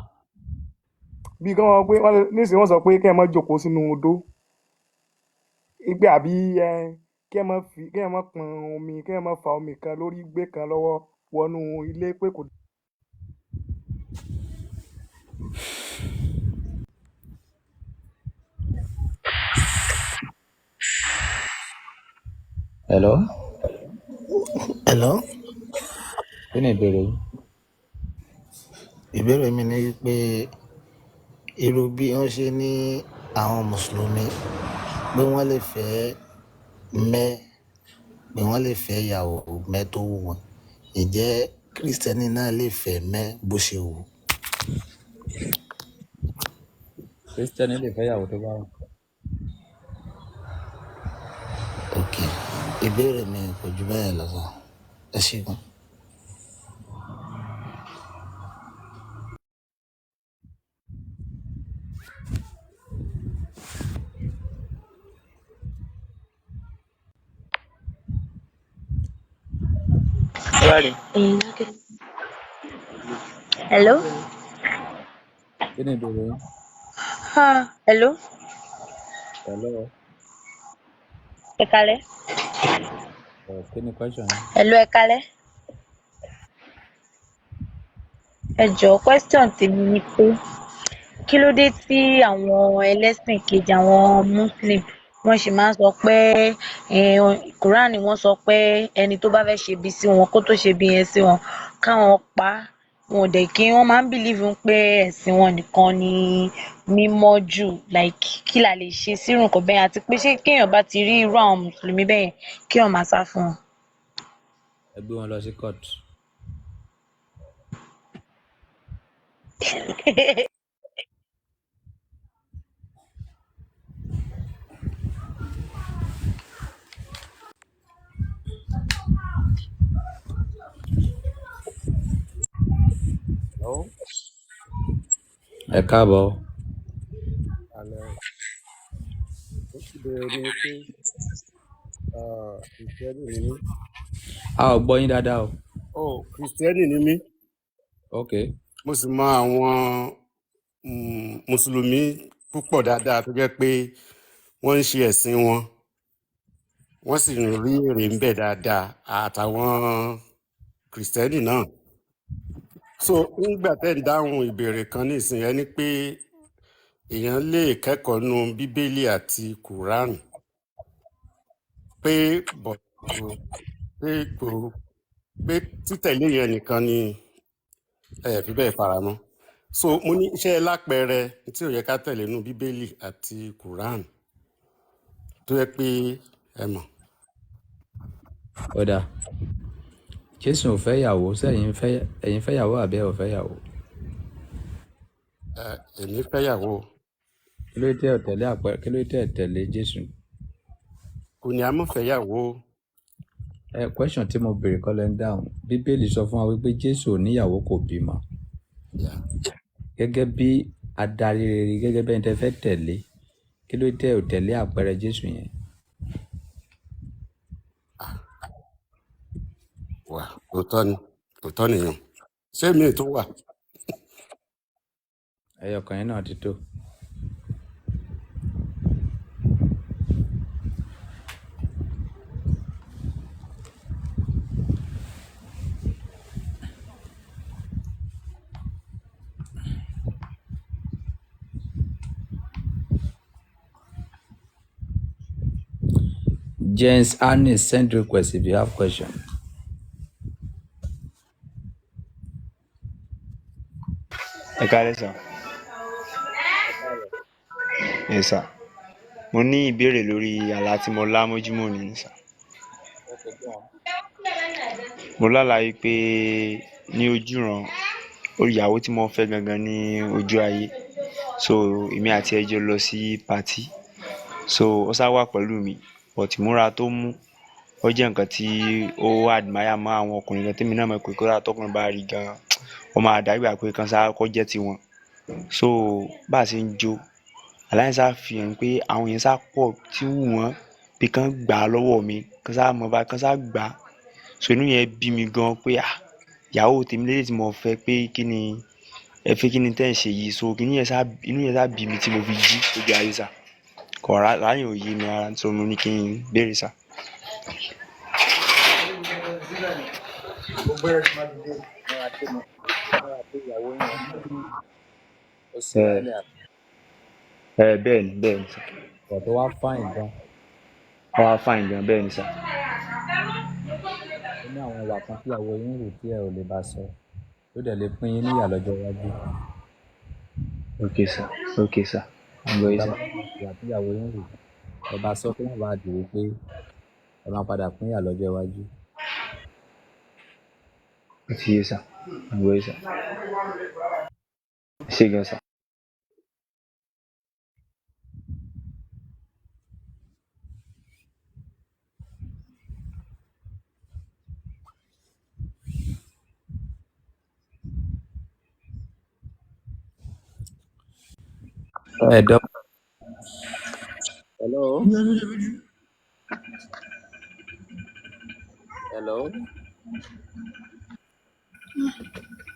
Bí kán wọ́n pé wọ́n nísìnyí, wọ́n sọ pé kí ẹ má jókòó sínú odó ìgbé, àbí ẹ kí ẹ má fi, kí ẹ má pọn omi, kí ẹ má fa omi kan lórí gbé kan lọ́wọ́ wọnú ilé, pé kò Hello. Hello. Kí ni ìbéèrè yín? Ìbéèrè mi ni wípé irú bí wọ́n ṣe ní àwọn mùsùlùmí pé wọ́n lè fẹ́ mẹ́ pé wọ́n lè fẹ́ ìyàwó mẹ́ tó wù wọ́n. Ǹjẹ́ Kristẹni náà lè fẹ́ mẹ́ bó ṣe wù ú? Kristẹni lè fẹ́ ìyàwó tó bá wù. Ok. Ìbéèrè mi kò jù bẹ́ẹ̀ lọ sir. Ẹ ṣé gan. Hello. Kí ni ìbéèrè yín? Ah, hello. Hello. Ẹ kálẹ́. Ẹ, kí ni question yín? Hello, ẹ kálẹ́. Ẹ jọ̀ọ́, question tèmi ni pé kí ló dé tí àwọn ẹlẹ́sìn kejì, àwọn Muslim, wọ́n ṣe máa ń sọ pé Quran wọ́n sọ pé ẹni tó bá fẹ́ ṣe ibi sí wọn, kó tó ṣe ibi yẹn sí wọn, káwọn pa á. Wọn ò dẹ̀ kí wọ́n máa ń believe pé ẹ̀sìn wọn nìkan ni mímọ́ jù. Like, kí la lè ṣe sírù nǹkan bẹ́ẹ̀, àti pé ṣé kéèyàn bá ti rí irú àwọn mùsùlùmí bẹ́ẹ̀ yẹn, kéèyàn máa sá fún wọn? Ẹ gbé wọn lọ sí court. Hello. Ẹ káàbọ̀. Alẹ́ o. Ìbéèrè mi ni pé Kristẹni ni mí. A ò gbọ́ yín dáadáa o. Oh, Kristẹni ni mí. Ok. Mo sì mọ àwọn Mùsùlùmí púpọ̀ dáadáa tó jẹ́ pé wọ́n ń ṣe ẹ̀sìn wọn. Wọ́n sì ń rí èrè ń bẹ̀ dáadáa, àtàwọn Kristẹni náà. So nígbà tẹ́ ń dáhùn ìbéèrè kan nísìnyí, ẹ ní pé èèyàn lè kẹ́kọ̀ọ́ nu Bíbélì àti Quran, pé bọ̀ kò pé kò pé títẹ̀lé yẹn nìkan ni ẹ fi bẹ́ẹ̀ faramọ́. So mo ní iṣẹ́ lápẹẹrẹ tí ò yẹ ká tẹ̀lé nu Bíbélì àti Quran tó yẹ pé ẹ mọ̀. Ó dáa. Jésù ò fẹ́ ìyàwó, sẹ́yìn fẹ́, ẹ̀yin fẹ́ ìyàwó àbí ẹ ò fẹ́ ìyàwó? Ẹ, èmi fẹ́yàwó. Kí ló dé ẹ ò tẹ̀lé àpẹẹrẹ, kí ló dé ẹ tẹ̀lé Jésù? Kò ní amúfẹ́yàwó. Ẹ, question tí mo béèrè kọ́ lẹ́ ń dáhùn. Bíbélì sọ fún wa wípé Jésù ò níyàwó, kò bímọ. Yeah. Gẹ́gẹ́ bí adarí rere, gẹ́gẹ́ bí ẹni tẹ́ fẹ́ tẹ̀lé, kí ló dé ẹ ò tẹ̀lé àpẹẹrẹ Jésù yẹn? Wà òótọ́ ni, òótọ́ nìyẹn. Ṣé mi tó wà? Ẹyọ kan yẹn náà ti tó. James Arney, send request if you have question. Ẹ káalẹ́ sà. Ẹ sà, mo ní ìbéèrè lórí àlá tí mo lá mọ́júmọ́ òní ni sà. Okay, go on. Mo lálàá yìí pé ní ojúran ìyàwó tí mo fẹ́ gangan ní ojú ayé. So èmi àti ẹ jọ lọ sí patí. So ó sá wà pẹ̀lú mi, but ìmúra tó mú ó jẹ́ nǹkan tí ó admire mọ́ àwọn ọkùnrin kan tèmi náà mọ̀ pé kódà tọkùnrin bá rí gan, ó máa dàbí ìgbà pé kán sá kó jẹ́ tiwọn. So bá a ṣe ń jó, àlá yẹn sá fi hàn pé àwọn èèyàn sá pọ̀ tí wù wọ́n pé kán gbà á lọ́wọ́ mi, kán sá mọ̀ bá kán sá gbà á. So inú yẹn bí mi gan pé ah, ìyàwó tèmi léléyìí tí mo fẹ́, pé kí ni ẹ fẹ́, kí ni tẹ́ ẹ̀ ń ṣe yìí. So kíní yẹn sá, inú yẹn sá bí mi tí mo fi jí lójú ayé sà. Kò rà láyìn ò yé mi rárá, so mo ní kí n béèrè sà. Múra pé mo múra pé ìyàwó yín ó Ẹ smile àti ẹ bẹ́ẹ̀ ni, bẹ́ẹ̀ ni sà. ọ̀ tó wá fine gan. Ó wá fine gan, bẹ́ẹ̀ ni sà. Ó ní àwọn ìwà kan tí ìyàwó yín hù tí ẹ ò lè bá sọ, tó dẹ̀ lè pín yín níyà lọ́jọ́ iwájú. Okay sà, okay sà, I'm Tó going tá sà. bá mọ ìwà tí ìyàwó yín hù, ẹ bá sọ kó má bàa dì wípé ẹ máa padà pín yà lọ́jọ́ iwájú. Ó ti yé sà, I'm going sà. Ẹ ṣé gan sà. Ẹ dọ́ Hello. Hello.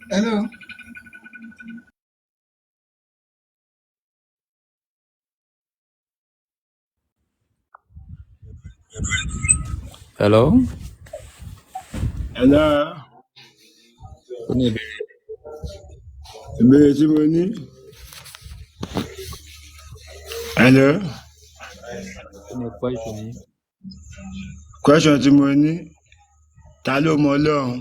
Hello. Hello. Hello, Ó ní ìbéèrè. Ìbéèrè tí mo ní. Hello, Kí ni question yín? Question tí mo ní. Ta ló mọ Ọlọ́run?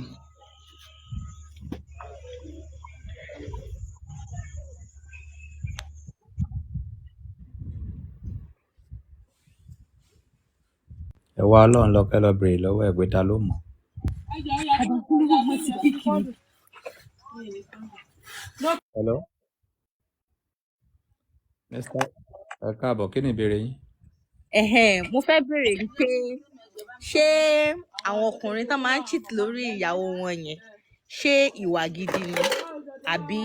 Ẹ wá Ọlọ́run lọ kẹ́ lọ béèrè lọ́wọ́ ẹ̀ pé ta ló mọ̀. Hello. Mr. Ẹ káàbọ̀, kí ni ìbéèrè yín? Ẹ̀hẹ́n, mo fẹ́ béèrè pé ṣé àwọn ọkùnrin tán máa ń cheat lórí ìyàwó wọn yẹn, ṣé ìwà gidi ni àbí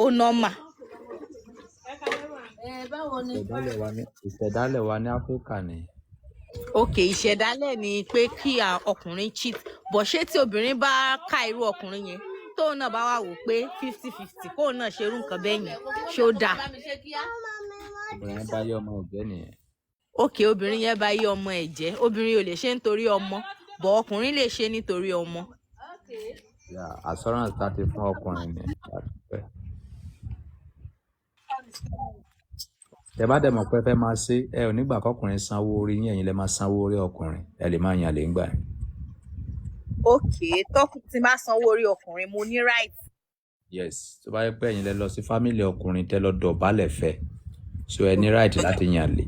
ó normal? Ìṣẹ̀dálẹ̀ wa ní Áfíríkà ni. Ok, ìṣẹ̀dálẹ̀ ni pé kí ọkùnrin cheat, but ṣé tí obìnrin bá ká irú ọkùnrin yẹn, tóun náà bá wà wò pé 50-50 kóun náà ṣerú nǹkan bẹ́ẹ̀ yẹn, ṣé ó dáa? Obìnrin yẹn bá yé ọmọ ẹ̀jẹ̀ nìyẹn. Ok, obìnrin yẹn bá yé ọmọ ẹ̀ jẹ́, obìnrin ò lè ṣe nítorí ọmọ, but ọkùnrin lè ṣe nítorí ọmọ. Yeah, assurance tá ti fún ọkùnrin ni láti fẹ́. Tẹ bá dẹ̀ mọ̀ pé ẹ fẹ́ máa ṣe, ẹ ò nígbà kọkùnrin sanwó orí yín, ẹ̀yin lẹ máa sanwó orí ọkùnrin, ẹ lè máa yàn lè ń gbà yẹn. Ok, tọkùn tí n bá sanwó orí ọkùnrin, mo ní right. Yes, tó bá yẹ pé ẹ̀yin lẹ lọ sí family ọkùnrin tẹ lọ dọ̀bálẹ̀ fẹ́, so ẹ ní right láti yàn lè.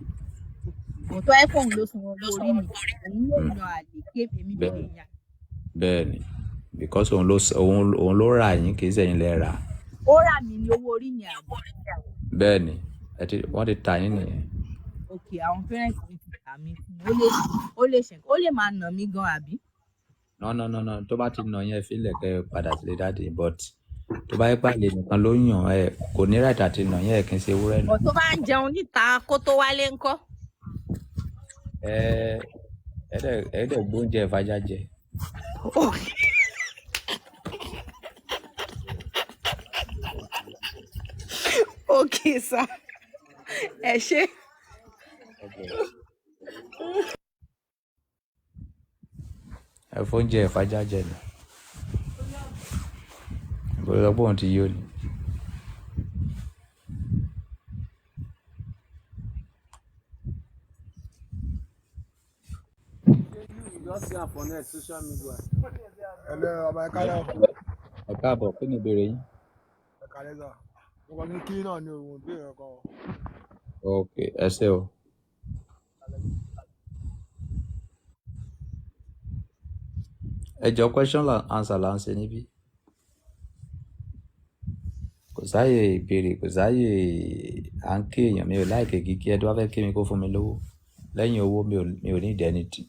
Kò tó ẹ fóun ló sanwó orí mi, òun lè yan àlè kébì mi lè Bẹ́ẹ̀ yàn. Bẹ́ẹ̀ ni, because òun ló òun ló rà yín, kì í ṣẹ̀yin lẹ rà. Ó rà mí ní owó orí yẹn àbí? Bẹ́ẹ̀ ni, ẹ ti wọ́n ti tà yín nìyẹn. Ok, àwọn parents mi ti tà mí fún un, ó lè ṣe ó lè máa nà mí gan àbí? No, no, no, no, tó bá ti nà yín, ẹ fílẹ̀ kẹ́ ẹ padà sílé daddy, but tó bá yẹ pé àlè nìkan ló yàn, ẹ kò ní right àti nà yín, ẹ kì í ṣe ewúrẹ́ nà. But tó bá ń jẹun níta kó tó wálé ńkọ́? Ẹ dẹ̀ gbóúnjẹ ìfajá jẹ. Okay sir, ẹ ṣé. Ẹ fóúnjẹ ẹ̀fájá jẹ ni. Ìbò sọ pé òun ti yó ni. You just see am for net, social media. Hello, ọba, ẹ kálẹ́ o. Ẹ káàbọ̀, kí ni ìbéèrè yín? Ẹ kálẹ́ sà. Mo kàn ní kí náà ni òun ìbéèrè kan o. Ok, ẹ ṣé o. Ẹ jọ, question and answer là ń ṣe níbí. Kò sáàyè ìbéèrè, kò sáàyè à ń kí èèyàn. Mi ò like kíkí. Ẹ tó bá fẹ́ kí mi, kó fún mi lówó. Lẹ́yìn owó, mi ò ní ìdí anything.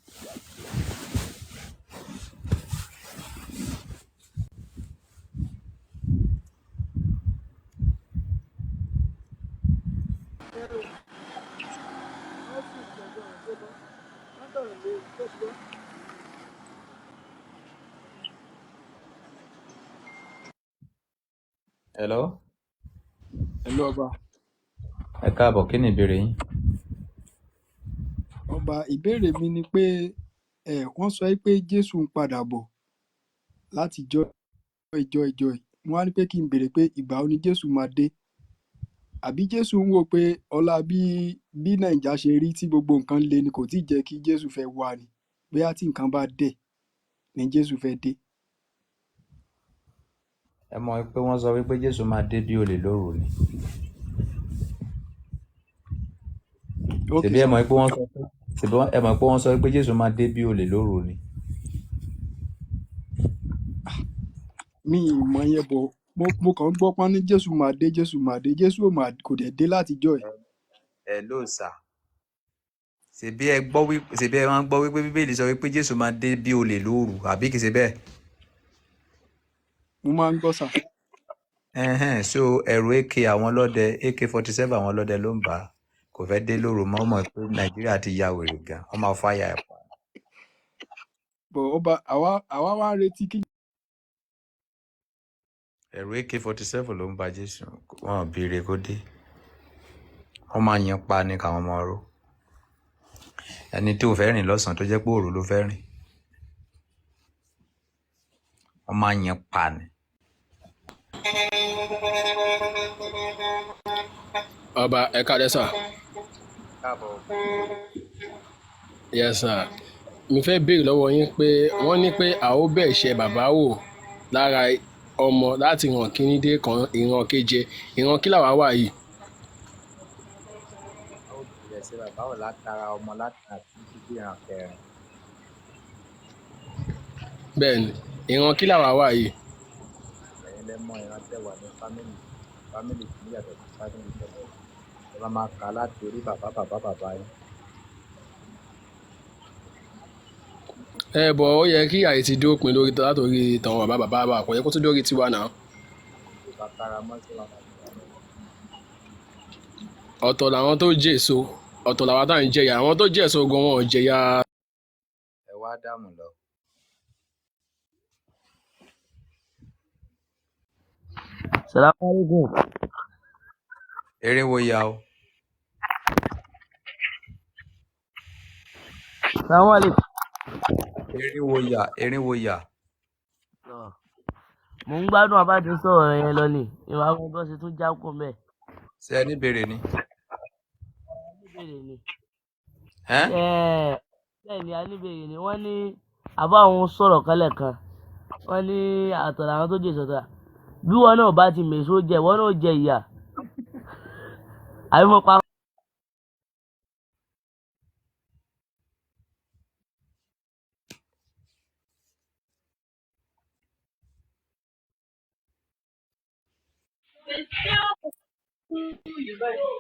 Hello. Hello, ọba. Ẹ káàbọ̀, kí ni ìbéèrè yín? Ọba, ìbéèrè mi ni pé ẹ wọ́n sọ pé Jésù ń padà bọ̀ láti jọ ìjọ ìjọ yìí. Wọ́n á ní pé kí n béèrè pé ìgbà wo ni Jésù máa dé, àbí Jésù ń wò pé ọlá bí Nàìjà ṣe rí tí gbogbo nǹkan le ni kò tí ì jẹ́ kí Jésù fẹ́ wá ni, bóyá tí nǹkan bá dẹ̀ ni Jésù fẹ́ dé? Ẹ mọ̀ pé wọ́n sọ wípé Jésù máa dé bí olè lóru ni. Ok Ṣèbí ẹ sà. mọ̀ pé wọ́n sọ pé, ṣèbí ẹ mọ̀ pé wọ́n sọ pé Jésù máa dé bí olè lóru ni. Mi ì mọ̀ yẹn bọ̀, mo kàn ń gbọ́ pọ́n ní Jésù máa dé, Jésù máa dé, Jésù ò máa kò dẹ̀ dé látijọ́ ẹ̀. Hello sà. Ṣèbí ẹ gbọ́ wí, ṣèbí ẹ máa ń gbọ́ wípé Bíbélì sọ wípé Jésù máa dé bí olè lóru, àbí kìí ṣe bẹ́ẹ̀? Mo máa ń gbọ́ sà. Ẹhẹ́n, so ẹ̀rù AK àwọn ọlọ́dẹ, AK-47 àwọn ọlọ́dẹ ló ń bà á. Kò fẹ́ dé lóru mọ́, ó mọ̀ pé Nàìjíríà ti ya wèrè gan, wọ́n máa fáyà ẹ̀ pa. Bọ̀ ọba, àwa wá ń retí kí Ẹ̀rù AK-47 ló ń ba Jésù, wọn ò béèrè kó dé. Wọ́n máa yan pa ni káwọn ọmọ ró. Ẹni tó fẹ́ rìn lọ́sàn-án tó jẹ́ pé òru ló fẹ́ rìn, wọ́n máa yan pa ni. Ọba, ẹ káalẹ́ sà. Káàbọ̀. Yes sir. Mi fẹ́ béèrè lọ́wọ́ yín pé wọ́n ní pé a ó bẹ̀ ṣe bàbá wò lára ọmọ láti ìran kínní dé kan ìran keje. Ìran kí làwa wà yìí? A ó bẹ̀rẹ̀ sí bàbá wò látara ọmọ láti àti títí dé ìran kẹrin. Bẹ́ẹ̀ ni, ìran kí làwa wà yìí? Ẹ̀yin lẹ mọ ìran tẹ́ wà ní family. Family kì í yàtọ̀ sí family tẹ́lẹ̀. Ẹ máa máa kà á láti orí bàbá bàbá bàbá yín. Ẹ bọ̀, ó yẹ kí àyè ti dópin lórí látòrí tàwọn bàbá bàbá wa, kò yẹ kó tún dórí tiwa náà. Tó bá kára mọ́ sí wọn máa gbà lọ. Ọ̀tọ̀ làwọn tó jèso, ọ̀tọ̀ làwọn tá à ń jẹyà. Àwọn tó jèso gan wọn ò jẹyà. Ẹ wá Ádámù lọ. Salaam alaikum. Eré wo ya o? Salaam alaikum. Eré wo ya? Eré wo ya? Tọ́, mò ń gbádùn abájú sọ̀rọ̀ yẹn lọ ni ìwà àwọn bó ṣe tún já kó mẹ́. Ṣé ẹ ní ìbéèrè ni? Aníbèrè ni. Ẹ́n? Bẹ́ẹ̀ ni, aníbèrè ni. Wọ́n ní àbá òun sọ̀rọ̀ kan lẹ́ẹ̀kan. Wọ́n ní àtọ̀rọ̀ àwọn tó jèso ta. Bí wọn náà bá ti mèso jẹ, wọn náà jẹ ìyà. Àbí mo pa?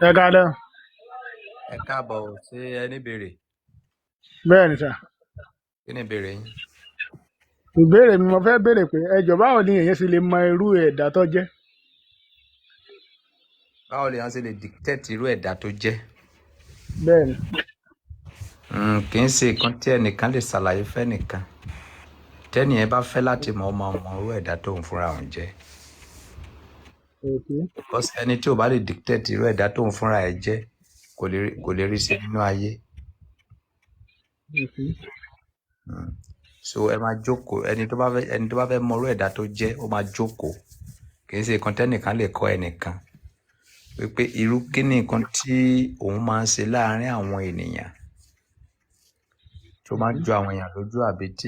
Ẹ káalẹ́. Ẹ káàbọ̀ o, ṣé ẹ ní ìbéèrè? Bẹ́ẹ̀ ni sà. Kí ni ìbéèrè yín? Ìbéèrè mi, mo fẹ́ béèrè pé ẹ jọ̀ọ́, báwo ni èèyàn ṣe lè mọ irú ẹ̀dá tó jẹ́? Báwo lèèyàn ṣe lè dictate irú ẹ̀dá tó jẹ́? Bẹ́ẹ̀ ni. Kì í ṣe nǹkan tí ẹnìkan lè ṣàlàyé fẹ́nìkan. Tẹ́nìyẹn bá fẹ́ láti mọ̀, ó máa mọ irú ẹ̀dá tóun fúnra òun jẹ́. Okay. Because ẹni tí ò bá lè dictate irú ẹ̀dá tóun fúnra ẹ̀ jẹ́, kò lè rí ṣe nínú ayé. Okay. So ẹ máa jókòó, ẹni tó bá fẹ́ mọ irú ẹ̀dá tó jẹ́, ó máa jókòó. Kì í ṣe nǹkan tẹ́nìkan lè kọ́ ẹnìkan wípé irú kí ni nǹkan tí òun máa ń ṣe láàárín àwọn ènìyàn tó máa ń Okay. jọ àwọn èèyàn lójú àbí tí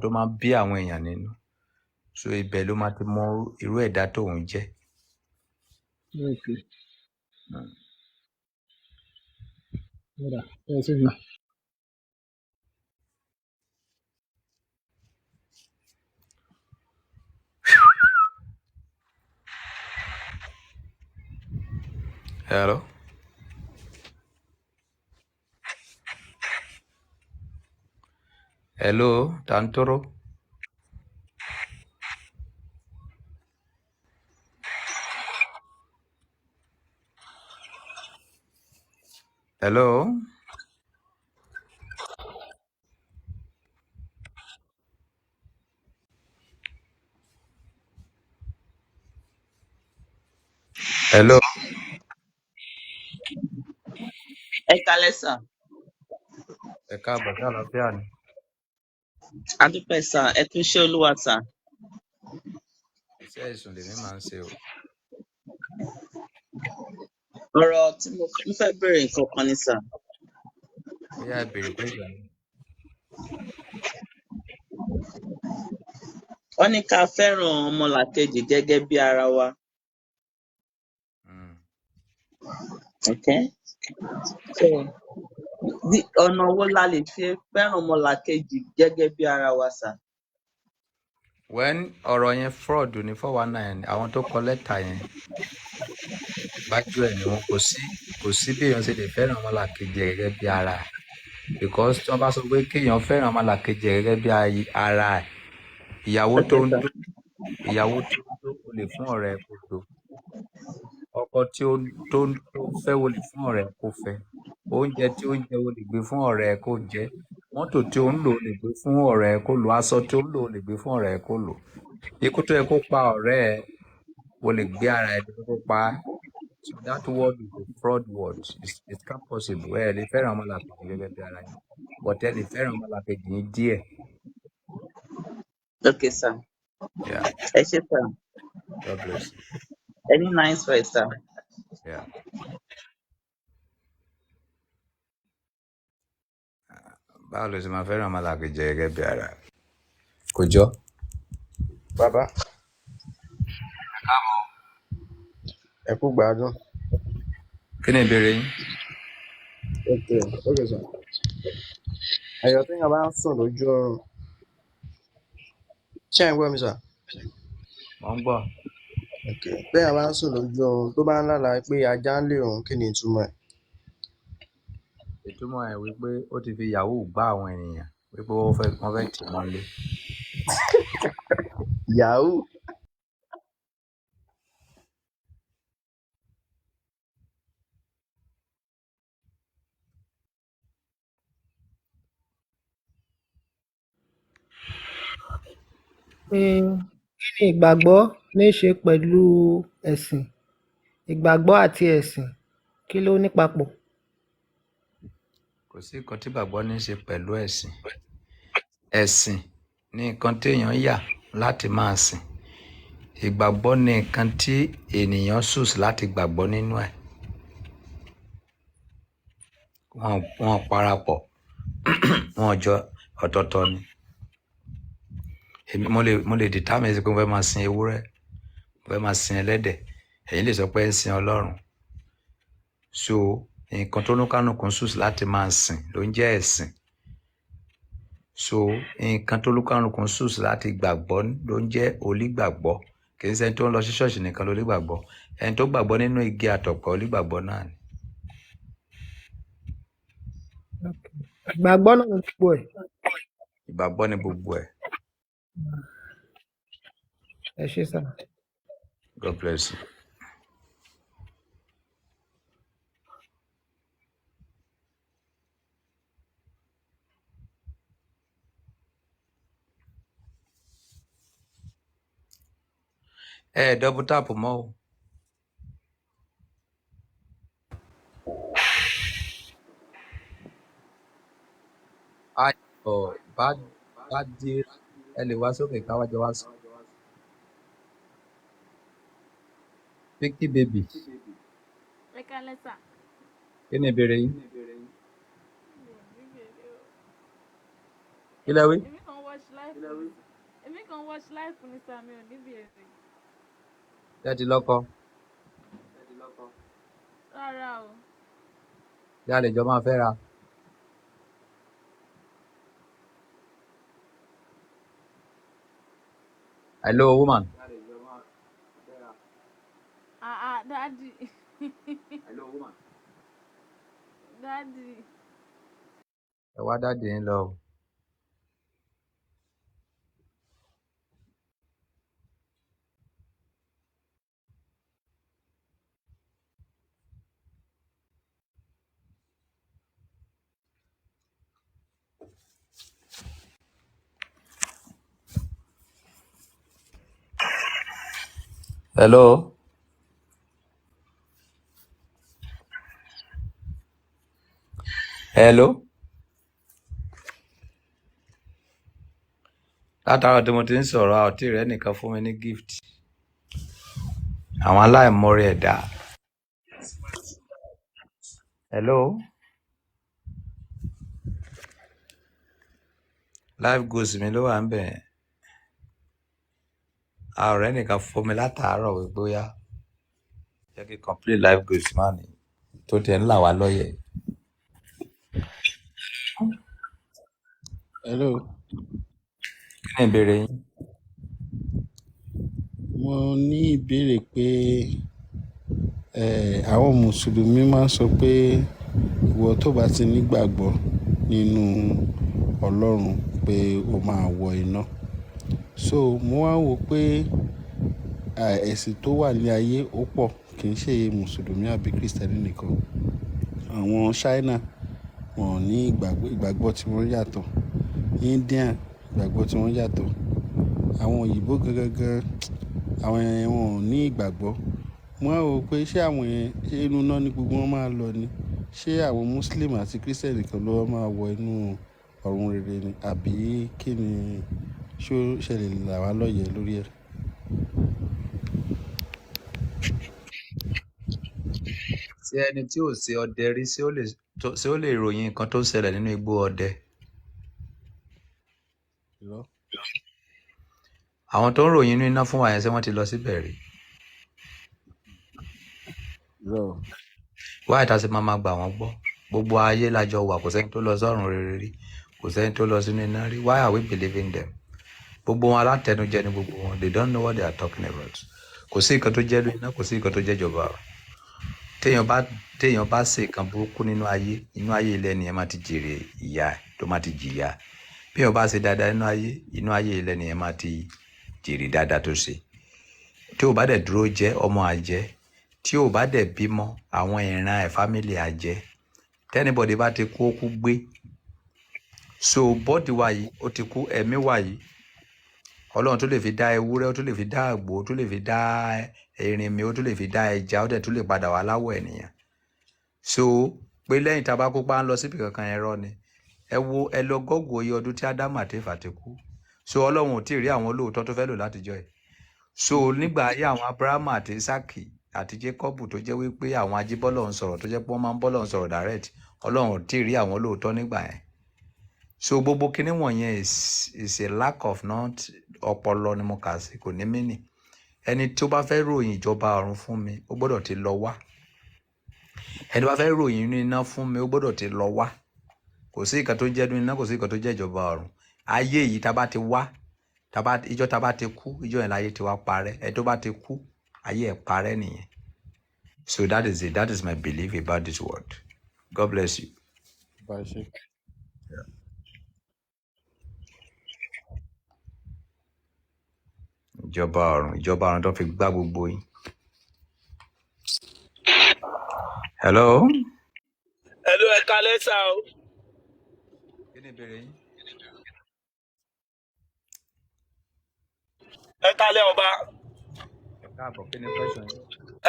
tó máa ń bí àwọn èèyàn nínú. So ibẹ̀ ló máa ti mọ irú ẹ̀dá tóun jẹ́. Okay. Ó dà, ẹ ṣé gan. Hello? Hello, Tantoro? Hello? Hello? Ẹ kalẹ sà. Ẹ káàbọ̀ sí, àlàáfíà ni. A dúpẹ́ sà, ẹ kú iṣẹ́ Olúwa sà. Iṣẹ́ ìsùn lèmi máa ń ṣe o. Ọ̀rọ̀ tí mo fẹ́ béèrè nǹkan kan ni sà. Ó yá, ẹ béèrè question yín. Wọ́n ní ká fẹ́ràn ọmọlàkejì gẹ́gẹ́ bí ara wa. Okay. So, ọ̀nà wo la lè ṣe fẹ́ràn ọmọlàkejì gẹ́gẹ́ bí ara wa sà? When ọ̀rọ̀ yẹn, fraud ní 419, àwọn tó kọ lẹ́tà yẹn, gbájú ẹ̀ ni wọn. Kò sí bí èèyàn ṣe lè fẹ́ràn ọmọlàkejì ẹ̀ gẹ́gẹ́ bí ara ẹ̀, because tí wọ́n bá sọ pé kéèyàn fẹ́ràn ọmọlàkejì ẹ̀ gẹ́gẹ́ bí ara ẹ̀, ìyàwó tó Okay ń sà. dó, ìyàwó tó ń dó, o lè fún ọ̀rẹ́ ẹ̀ kó dó. Ọkọ tí ó tó ń fẹ́, o lè fún ọ̀rẹ́ ẹ̀ kó fẹ́. Oúnjẹ tí ó ń jẹ, o lè gbé fún ọ̀rẹ́ ẹ̀ kó jẹ. Mọ́tò tí ó ń lò, o lè gbé fún ọ̀rẹ́ ẹ̀ kó lò. Aṣọ tí ó ń lò, o lè gbé fún ọ̀rẹ́ ẹ̀ kó lò. Ikú tó yẹ kó pa ọ̀rẹ́ ẹ̀, o lè gbé ara ẹ̀ kó pa á. So that word is a fraud word. It's not possible. Ẹ lè fẹ́ràn ọmọlàkejì gẹ́gẹ́ bí ara yín, but ẹ lè fẹ́ràn ọmọlàkejì yín díẹ̀. Okay sà. Yeah. Ẹ ṣé sà. God bless you. Ẹ ní nice voice sà. Yeah. Báwo ló ṣe máa fẹ́ràn ọmọlàkejì gẹ́gẹ́ bí ara? Kò jọ. Bàbá, ẹ kú gbádùn. Kí ni ìbéèrè yín? Okay sir. Ẹ̀yọ̀, téèyàn bá ń sùn lójú oorun, ṣé ẹ̀ ń gbọ́ mi sir? Mo ń gbọ́. Okay. Téèyàn bá ń sùn lójú oorun tó bá ń lálàá pé ajá ń lé òun, kí ni ìtumọ̀ ẹ̀? Ìtumọ̀ ẹ̀ wípé ó ti fi yahoo gbá àwọn ènìyàn, wípé wọ́n fẹ́ tì mọ́lé. Yahoo. Pé kí ni ìgbàgbọ́ ní í ṣe pẹ̀lú ẹ̀sìn? Ìgbàgbọ́ àti ẹ̀sìn, kí ló ní papọ̀? Kò sí nǹkan tí ìgbàgbọ́ ní í ṣe pẹ̀lú ẹ̀sìn. Ẹ̀sìn ní nǹkan téèyàn yà láti máa sìn. Ìgbàgbọ́ ní nǹkan tí ènìyàn choose láti gbàgbọ́ nínú ẹ̀. Wọn parapọ̀, wọn jọ ọ̀tọ̀ọ̀tọ̀ ni. Èmi mo lè determine sí pé mo fẹ́ máa sin ewúrẹ́, mo fẹ́ máa sin ẹlẹ́dẹ̀, ẹ̀yin lè sọ pé ẹ ń sin Ọlọ́run. So nǹkan tó lúkálùkù ń choose láti máa sìn ló ń jẹ́ ẹ̀sìn. So nǹkan tó lúkálùkù ń choose láti gbàgbọ́ ló ń jẹ́ onígbàgbọ́. Kì í ṣe ẹni tó ń lọ sí ṣọ́ọ̀ṣì nìkan lónígbàgbọ́. Ẹni tó gbàgbọ́ nínú igi àtọ̀pẹ́, onígbàgbọ́ náà ni. Ìgbàgbọ́ náà ní gbogbo ẹ̀. Ìgbàgbọ́ ni gbogbo ẹ̀. Ẹ ṣé sà. God bless you. Ẹ ẹ̀ double tap mọ́ o. Ayọ̀ bá bá dé, ẹ lè wá sókè káwájọ wá sọ. Picky baby, Ẹ kálẹ́ sà. kí ni ìbéèrè yín? Mi ò ní ìbéèrè o. Kí lẹ wí? Èmi kàn watch live ni sà. Èmi kàn watch live ni sà, mi ò ní ìbéèrè. Ṣé ẹ ti lọ́kọ? Rárá o. Ṣé a lè jọ máa fẹ́ra? Hello woman. Ah ah, daddy. Daddy. Ẹ wá daddy yín lọ o. Hello. Hello. Látàárọ̀ tí mo ti ń sọ̀rọ̀, a ò tí ì rẹ́nìkan fún mi ní gift. Àwọn aláìmoore ẹ̀dá. Hello. Life goals mi ló wà ń bẹ̀. A ò rẹ́nìkan fún mi látàárọ̀ wípé ó yá. Jẹ́ kí complete life goals má ní tó tiẹ̀ ń là wá lọ́yẹ̀. Hello. Kí ni ìbéèrè yín? Mo ní ìbéèrè pé àwọn Mùsùlùmí máa ń sọ pé ìwọ tó bá ti nígbàgbọ́ nínú Ọlọ́run pé o máa wọ iná. So mo wá ń wò pé ẹ̀sìn tó wà ní ayé ó pọ̀, kì í ṣe Mùsùlùmí àbí Krìstẹ́nì nìkan. Àwọn China wọn ò ní ìgbàgbọ́, ìgbàgbọ́ tí wọ́n yàtọ̀. Indian ìgbàgbọ́ tí wọ́n yàtọ̀. Àwọn òyìnbó gangan gan, àwọn yẹn wọn ò ní ìgbàgbọ́. Mo wá wò pé ṣé àwọn yẹn, ṣé inú iná ni gbogbo wọn máa lọ ni? Ṣé àwọn Muslim àti Christian nìkan ló máa wọ inú ọ̀run rere ni? Àbí kí ni ṣé ó ṣẹlẹ̀ là wá lọ́yẹ̀ lórí ẹ̀? Ṣé ẹni tí ò ṣe ọdẹ rí, ṣé ó lè ròyìn nǹkan tó ń ṣẹlẹ̀ nínú igbó ọdẹ? Irọ́. Àwọn tó ń ròyìn inú iná fún wa yẹn, ṣé wọ́n ti lọ síbẹ̀ rí? Irọ́ o. Wáyé tá a ṣe máa máa gbà wọ́n gbọ́. Gbogbo ayé la jọ wà, kò sẹ́ni tó lọ sọ́run rere rí, kò sẹ́ni tó lọ sínú iná rí. Why are we believing them? Gbogbo wọn alátẹnujẹ ni gbogbo wọn. They don't know what they are talking about. Kò sí nǹkan tó jẹ́ iná, kò sí nǹkan tó jẹ́ ìjọba. Téèyàn bá ṣe nǹkan burúkú nínú ayé, inú ayé ilẹ̀ nìyẹn máa ti jèrè ìyà ẹ̀, tó máa ti jìyà. Bí èèyàn bá ṣe dáadáa nínú ayé ilẹ̀ nìyẹn máa ti jèrè dáadáa tó ṣe. Tí ò bá dẹ̀ dúró jẹ́ ọmọ àjẹ́, tí ò bá dẹ̀ bímọ, àwọn ìran ẹ̀ family àjẹ́. Tí anybody bá ti kú, ó kú gbé. So body wa yìí, ó ti kú, ẹ̀mí wa yìí, Ọlọ́run tó lè fi dá ewúrẹ́, ó tún lè fi dá àgbò, ó tún lè fi dá erinmi, ó tún lè fi dá ẹja, ó dẹ̀ tún lè padà wá láwọ̀ ènìyàn. So pé lẹ́yìn tá a bá kú pa ń lọ síbi kankan, ẹ̀rọ ni. Ẹ wo, ẹ lọ Google iye ọdún tí Ádámù àti Éfà ti kú. So Ọlọ́run ò tí ì rí àwọn olóòótọ́ tó fẹ́ lò látijọ́ ẹ̀. So nígbà ayé àwọn Abrahamu àti Isaki àti Jacob tó jẹ́ wípé àwọn ajíbọ́lọ̀ ń sọ̀rọ̀, tó jẹ́ pé wọ́n máa ń bọ́lọ̀ ń sọ̀rọ̀ direct, Ọlọ́run ò tí ì rí àwọn olóòótọ́ nígbà yẹn. So gbogbo kinní wọ̀nyẹn is a lack of not ọpọlọ ni mo kà sí, kò ní meaning. Ẹni tí ó bá fẹ́ ròyìn ìjọba ọ̀run fún mi, ó gbọ́dọ̀ ti lọ wá. Ẹni tó bá fẹ́ ròyìn inú iná fún mi, ó gbọ́dọ̀ ti lọ wá. Kò sí nǹkan tó jẹ́ inú iná, kò sí nǹkan tó jẹ́ ìjọba ọ̀run. Ayé yìí tá a bá ti wá, tá a bá ìjọ tá a bá ti kú, ìjọ yẹn láyé ti wá parẹ́. Ẹni tó bá ti kú, ayé ẹ̀ parẹ́ nìyẹn. So that is it. That is my belief about this word. God bless you. Bá a ṣe. Ìjọba ọ̀run, ìjọba ọ̀run tó fi gbá gbogbo yín. Hello. Hello, ẹ kalẹ́ sá o. Kí ni ìbéèrè yín? Ẹ kalẹ́ ọba. Ẹ Káàbọ̀, kí ni question yín?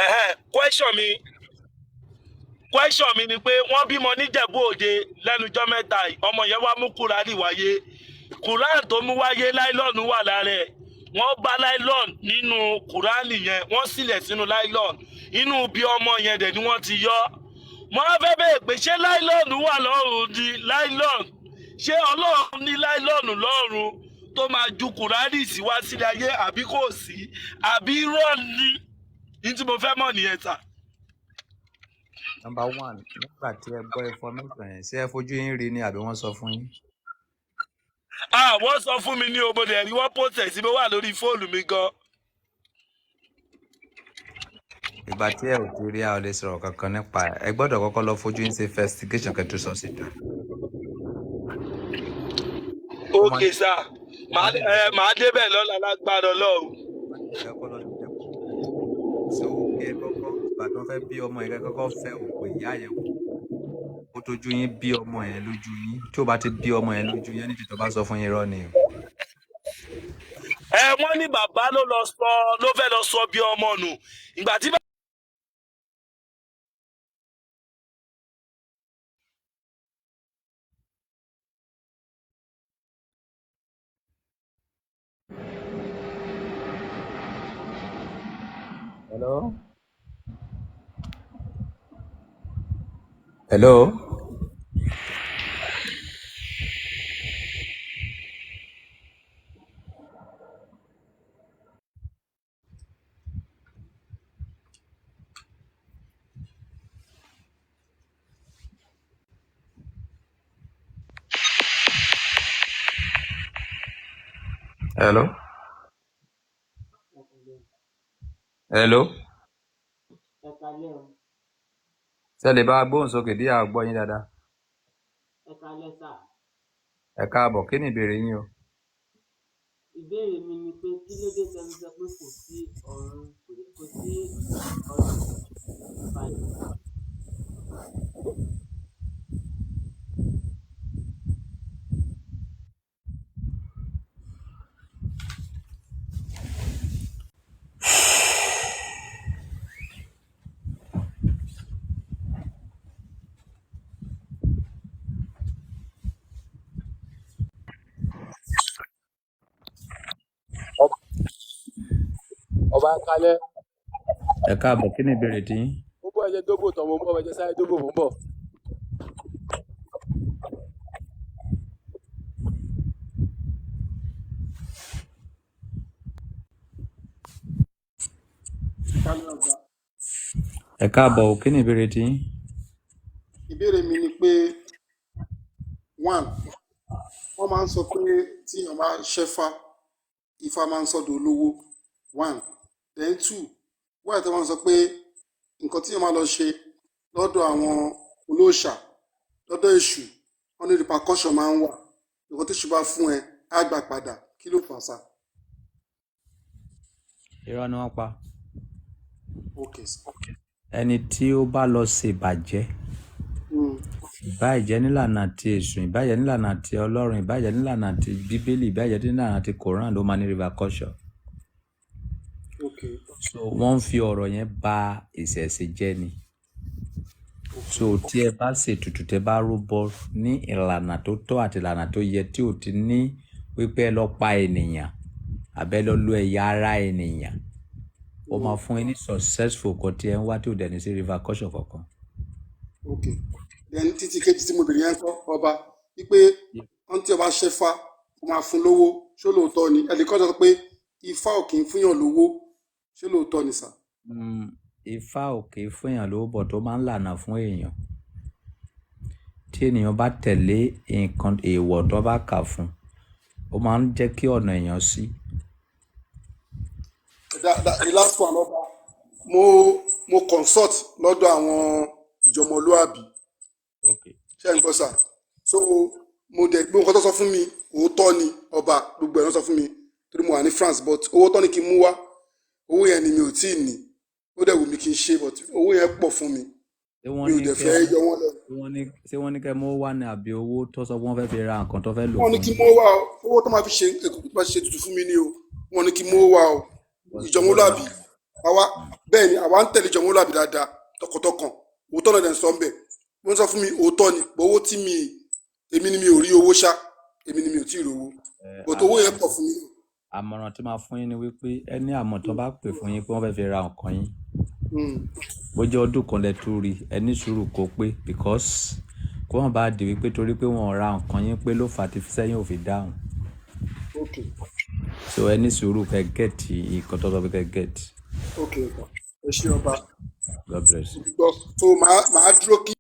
Ẹ̀hẹ́n, question mi ni pé wọ́n bímọ níjẹ̀bú Òde lẹ́nujọ́ mẹ́ta yìí. Ọmọ yẹn wá mú Kúránì wáyé. Kúránì tó mú wáyé, nylon wà lára ẹ̀. Wọ́n bá nylon nínú Kúránì yẹn, wọ́n sílẹ̀ sínú nylon inú bí ọmọ yẹn dẹ̀ ni wọ́n ti yọ. Mo á fẹ́ bẹ́ẹ̀ pé ṣé nylon wà lọ́rùn ni? Nylon, ṣé Ọlọ́run ní nylon lọ́rùn tó máa ju Kúránì sí wá sílẹ̀ ayé, àbí kò sí, àbí irọ́ ni? Ní tí mo fẹ́ mọ̀ nìyẹn sà. Number one, nígbà tí ẹ gbọ́ information yẹn, ṣé ẹ fojú yín rí ni àbí wọ́n sọ fún yín? Ah, wọ́n sọ fún mi ní obodè ẹ̀rí, wọ́n post ẹ̀ sí mi, wà lórí fóònù mi gan. Ìgbà tí ẹ ò ti rí, a ò lè sọ̀rọ̀ kankan nípa ẹ̀. Ẹ gbọ́dọ̀ kọ́kọ́ lọ fojú yín ṣe investigation kẹ́ tó sọ síta. Ó máa Ok sir, ó máa màá débẹ̀ lọ́la lágbára Ọlọ́run. Ẹ kọ́ lọ sí so kí ẹ kọ́kọ́, ìgbà tó fẹ́ bí ọmọ yẹn, kẹ́ kọ́kọ́ fẹ́ òpè ìyá yẹn wò ó tójú yín bí ọmọ yẹn lójú yín. Tí ó bá ti bí ọmọ yẹn lójú yín, ní tìtọ́ bá sọ fún yín, irọ́ ni o. Ẹ wọ́n ní bàbá ló lọ sọ, ló fẹ́ lọ sọ bí ọmọ nù ìgbà tí. Hello. Hello. Hello. Hello. Ẹ kalẹ́ o. Ṣé ẹ lè bá wa gbóhùn sókè díẹ̀? A gbọ́ yín dáadáa. Ẹ kalẹ́ sà. Ẹ káàbọ̀, kí ni ìbéèrè yín o? Ìbéèrè mi ni pé kí ló dé tẹ́ fi sọ pé kò sí ọ̀run, kò sí ọ̀run ìfàyè? Ọba, kalẹ. Ẹ káàbọ̀, kí ni ìbéèrè tí yín? Mo bọ ẹjẹ dógò tán, mo ń bọ ẹjẹ sáré dógò, mo ń bọ. Kálẹ̀ ọba. Ẹ káàbọ̀ o, kí ni ìbéèrè tí yín? Ìbéèrè mi ni pé, one, wọ́n máa ń sọ pé tí èèyàn bá ṣẹ́fá, ifá máa ń sọ̀dọ̀ olówó. One. Then two, why tó máa ń sọ pé nǹkan tí èèyàn máa lọ ṣe lọ́dọ̀ àwọn olóòṣà, lọ́dọ̀ èṣù, wọ́n ní repercussion máa ń wà. Nǹkan tí èṣù bá fún ẹ, á gbà padà. Kí ló fà á sà? Irọ́ ni wọ́n pa. Okay sir. Ẹni tí ó bá lọ ṣèbàjẹ́, ìbáà jẹ́ nílànà ti èṣù, ìbáà jẹ́ nílànà ti Ọlọ́run, ìbáà jẹ́ nílànà ti Bíbélì, ìbáà jẹ́ nílànà ti Quran, ló máa ní repercussion. Okay. So wọ́n ń fi ọ̀rọ̀ yẹn ba ìṣẹ̀ṣe jẹ́ ni. So tí ẹ bá ṣètùtù, tẹ bá rúbọ ní ìlànà tó tọ́ àti ìlànà tó yẹ, tí ò ti ní wípé ẹ lọ pa ènìyàn àbẹ́ lọ lo ẹ̀yà ara ènìyàn, ó máa fún yín ní successful kan tí ẹ ń wá, tí ò dẹ̀ ní sí repercussion kankan. Okay. Then títí kejì tí mo bèrè yẹn kọ́, ọba, wípé wọ́n tí ọba ṣẹ́fá, ó máa fún lówó, ṣó lóòótọ́ ni? Ẹnìkan sọ pé ifá ò kì í fúnyàn lówó, ṣé lóòótọ́ ni sà? Ifá ò kì í fún èèyàn lówó, bọ̀ tó máa ń lànà fún èèyàn. Tí ènìyàn bá tẹ̀lé nǹkan èèwọ̀ tó bá kà fún, ó máa ń jẹ́ kí ọ̀nà èèyàn sí. The last one, ọba, mo consult lọ́dọ̀ àwọn ìjọmọlúàbí. Ṣé ẹ ń gbọ́ sà? So mo dẹ̀ gbọ́ nǹkan tó sọ fún mi, òótọ́ ni ọba, gbogbo ẹ̀ ló sọ fún mi torí mo wà ní France, but owó tó ní kí n mú wá, owó yẹn ni mi ò tí ì ní. Ó dẹ̀ wù mí kí n ṣe, but owó yẹn pọ̀ fún mi. Ṣé wọ́n Mi ò ní dẹ̀ kẹ́ fẹ́ yọ wọ́n lẹ́nu. Ṣé wọ́n ní kẹ́ mú wá ní, àbí owó tó sọ pé wọ́n fẹ́ fi ra nǹkan tó fẹ́ lò Wọ́n ní fún kí n yín? mú wá o, owó tó máa fi ṣe, èkó tó máa ṣe tutù fún mi ni o. Wọ́n ní kí n mú wá o. Because Ìjọmọlúàbí. Àwa bẹ́ẹ̀ ni àwa ń tẹ̀lé jọmọlúàbí dáadáa tọkàntọkàn. Òótọ́ náà dẹ̀ ń sọ ń bẹ̀. Wọ́n sọ fún mi òótọ́ ni, bọ̀ owó tí mi, èmi ni mi ò rí owó ṣá, èmi ni mi ò tí ì rí owó, Ẹ but owó yẹn pọ̀ fún mi. Àmọ̀ràn tí máa fún yín ni wípé ẹni àmọ̀ tó bá pè fún yín pé wọ́n fẹ́ fi ra nǹkan yín, bó jẹ́ ọdún kan lẹ tún rí, ẹ ní sùúrù kó pé, because kó wọ́n bá di wípé torí pé wọ́n ra nǹkan yín pé ló fà á tí sẹ́yìn ò fi dáhùn. So ẹ ní sùúrù kẹ́ get nǹkan tó sọ pé kẹ́ get. Ok, ẹ ṣé ọba. God bless you. Mo ti gbọ́, so màá dúró kí.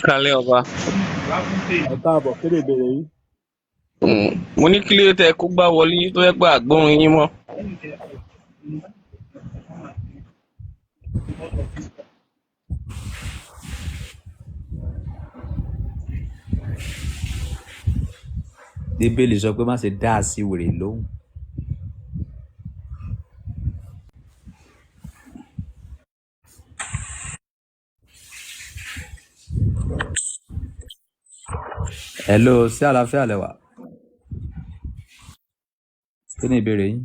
Kálẹ̀ ọba. Ẹ káàbọ̀, kí ni ìbéèrè yín? Mo ní kí ló dé tẹ kó gbá wọlé tó yẹ pé àgbóhùn yín mọ́. Bíbélì sọ pé má ṣe dá aṣiwèrè lóhùn. Hello, sí àlàáfíà lẹ wà? Kí ni ìbéèrè yín?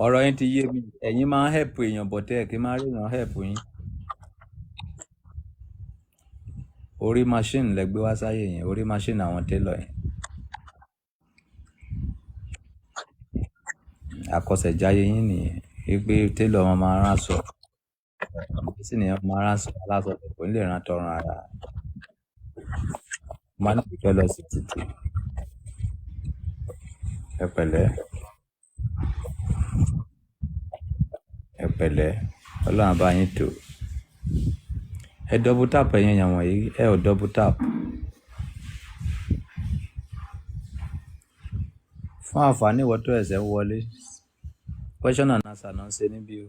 Ọ̀rọ̀ yín ti yé mi. Ẹ̀yin máa ń help èèyàn, but ẹ kì í máa rí èèyàn help yín. Orí machine lẹ gbé wá sáyé yẹn, orí machine àwọn tailor yẹn. Àkọsẹ̀jayé yín nìyẹn wípé tailor wọn máa rán aṣọ, machine yẹn máa rán aṣọ aláṣọ, kò ní lè rán tọrùn ara. Máa ní ìfẹ́ lọ sí títì. Ẹ pẹ̀lẹ́, ẹ pẹ̀lẹ́, Ọlọ́run á bá yín tò. Ẹ double tap, ẹ̀yin èèyàn wọ̀nyí, ẹ ò double tap. Fún àǹfààní ìwọ tó ẹ̀sẹ̀ ń wọlé, question and answer náà ń ṣe níbí o.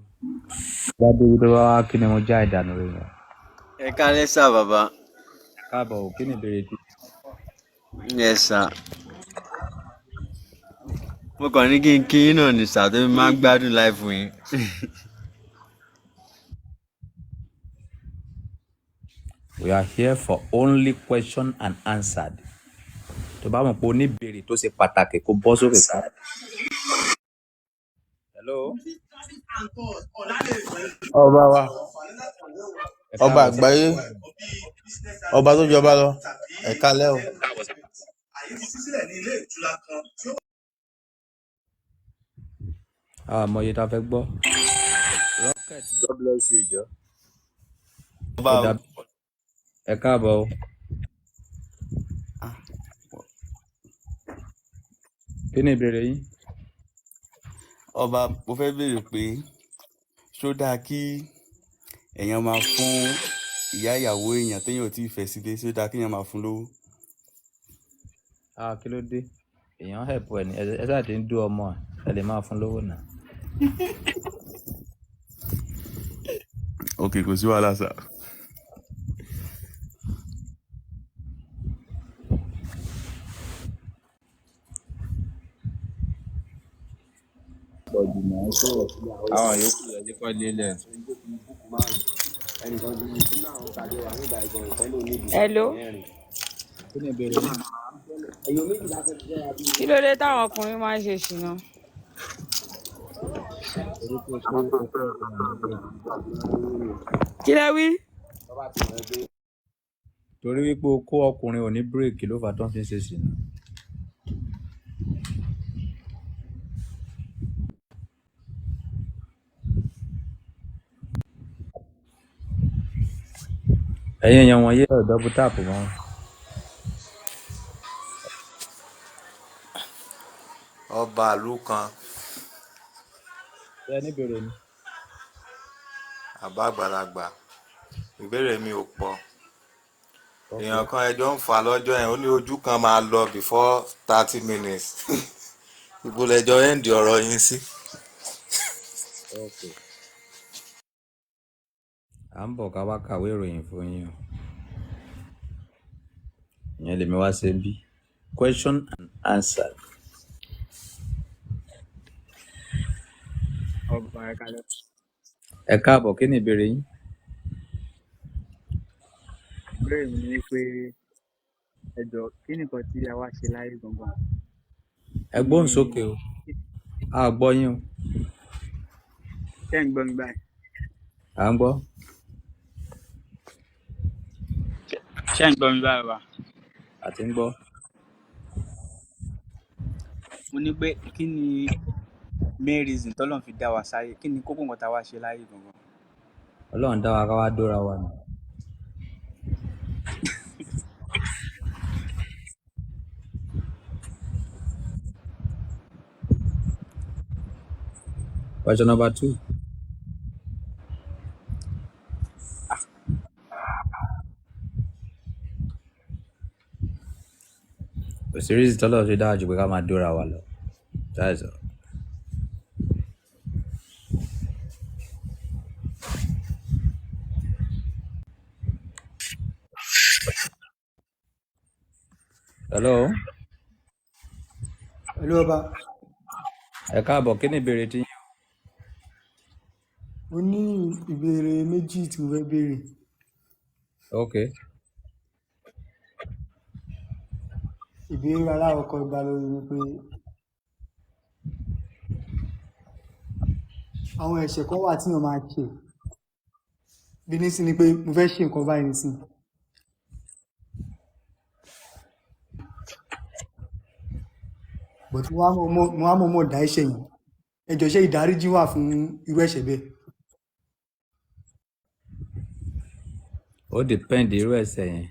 Bá débi tó bá wá kí ni mo já ìdànù rẹ̀ yẹn. Ẹ kálẹ́ sà bàbá. Káàbọ̀ o, kí ni ìbéèrè tí? Yes sà. Mo kàn ní kí n kí yín náà ní sà tó fi máa ń gbádùn láìfù yín. We are here for only question and answered. Tó bá mọ̀ pé o ní ìbéèrè tó ṣe pàtàkì, kó bọ́ sókè ká. Hello. Ọba wa, Ẹ ọba káàbọ̀ sí. àgbáyé, ọba tó jọba lọ, ẹ kálẹ́ o. Àmọ́ iye tá a fẹ́ gbọ́. Rocket, God bless you jọ. Ọba Ó o. dà, ẹ káàbọ̀ o. Kí ni ìbéèrè yín? Ọba, mo fẹ́ béèrè pé ṣó dáa kí èèyàn máa fún ìyá ìyàwó èèyàn téèyàn ò tíì fẹ́ sílé, ṣó dáa kéèyàn máa fún lówó? Ah, kí ló dé? Èèyàn help ẹ ní ẹ ṣáà ti ń dú ọmọ ẹ, ẹ lè máa fún lówó náà. Ok, kò sí wàhálà sà. Pọ̀ jù náà sọ̀rọ̀. Àwọn yòókù ẹ jẹ́ kó lélẹ̀. Hello. Kí ni ìbéèrè yín? Kí ló dé táwọn ọkùnrin máa ń ṣe ṣìnà? Torí pé o kó ọkùnrin ò ní bírèkì. Kí lẹ wí? Torí wípé o kó ọkùnrin ò ní bírèkì ló fà á tó ń fi ń ṣe ṣìnà. Ẹ̀yin èèyàn wọ̀nyí, ẹ ò double tap mọ́. Ọba ìlú kan. Ṣé ẹ ní ìbéèrè ni? Àbá àgbàlagbà, ìbéèrè mi ò pọ̀. Ok. Èèyàn kan ẹjọ́ ń fà lọ́jọ́ yẹn, ó ní ojú kan máa lọ before 30 minutes. Ibo lẹjọ́ end ọ̀rọ̀ yín sí? Ok. À ń bọ̀ ká wá kàwé ìròyìn fún yín o. Ìyẹn lèmi wá ṣe ń bí. Question and answer. Ọba, ẹ kalẹ. Ẹ káàbọ̀, kí ni ìbéèrè yín? Ìbéèrè mi ni pé, ẹ jọ, kí ni nǹkan tí a wá ṣe láyé gangan? Ẹ Kí gbóhùn ni sókè o. A ò gbọ́ yín o. Ṣé ń gbọ́ mi báyìí? À ń gbọ́. Ṣé ń gbọ́ mi báyìí wá? A ti ń gbọ́. Mo ní pé kí ni main reason tọ́lọ́run fi dá wa sáyé? Kí ni kókó nǹkan tá a wá ṣe láyé gangan? Ọlọ́run dá wa ká wá dóra wa ni. Question number two. Kò sí reason tọ́lọ́run fi dá wa ju pé ká máa dóra wa lọ. That is all. Hello. Hello, ọba. Ẹ káàbọ̀, kí ni ìbéèrè tí yín? Mo ní ìbéèrè méjì tí mo fẹ́ béèrè. Ok. Ìbéèrè alákọ̀ọ́kọ́ dá lórí wípé àwọn ẹ̀ṣẹ̀ kan wà tí èèyàn máa ṣe. Bí nísìn ni pé mo fẹ́ ṣe nǹkan báyìí nísìn. But mo wá mọ̀ọ́mọ̀ dá ẹ̀ṣẹ̀ yẹn. Ẹ jọ̀ọ́, ṣé ìdáríjì wà fún irú ẹ̀ṣẹ̀ bẹ́ẹ̀? Ó depend irú ẹ̀ṣẹ̀ yẹn.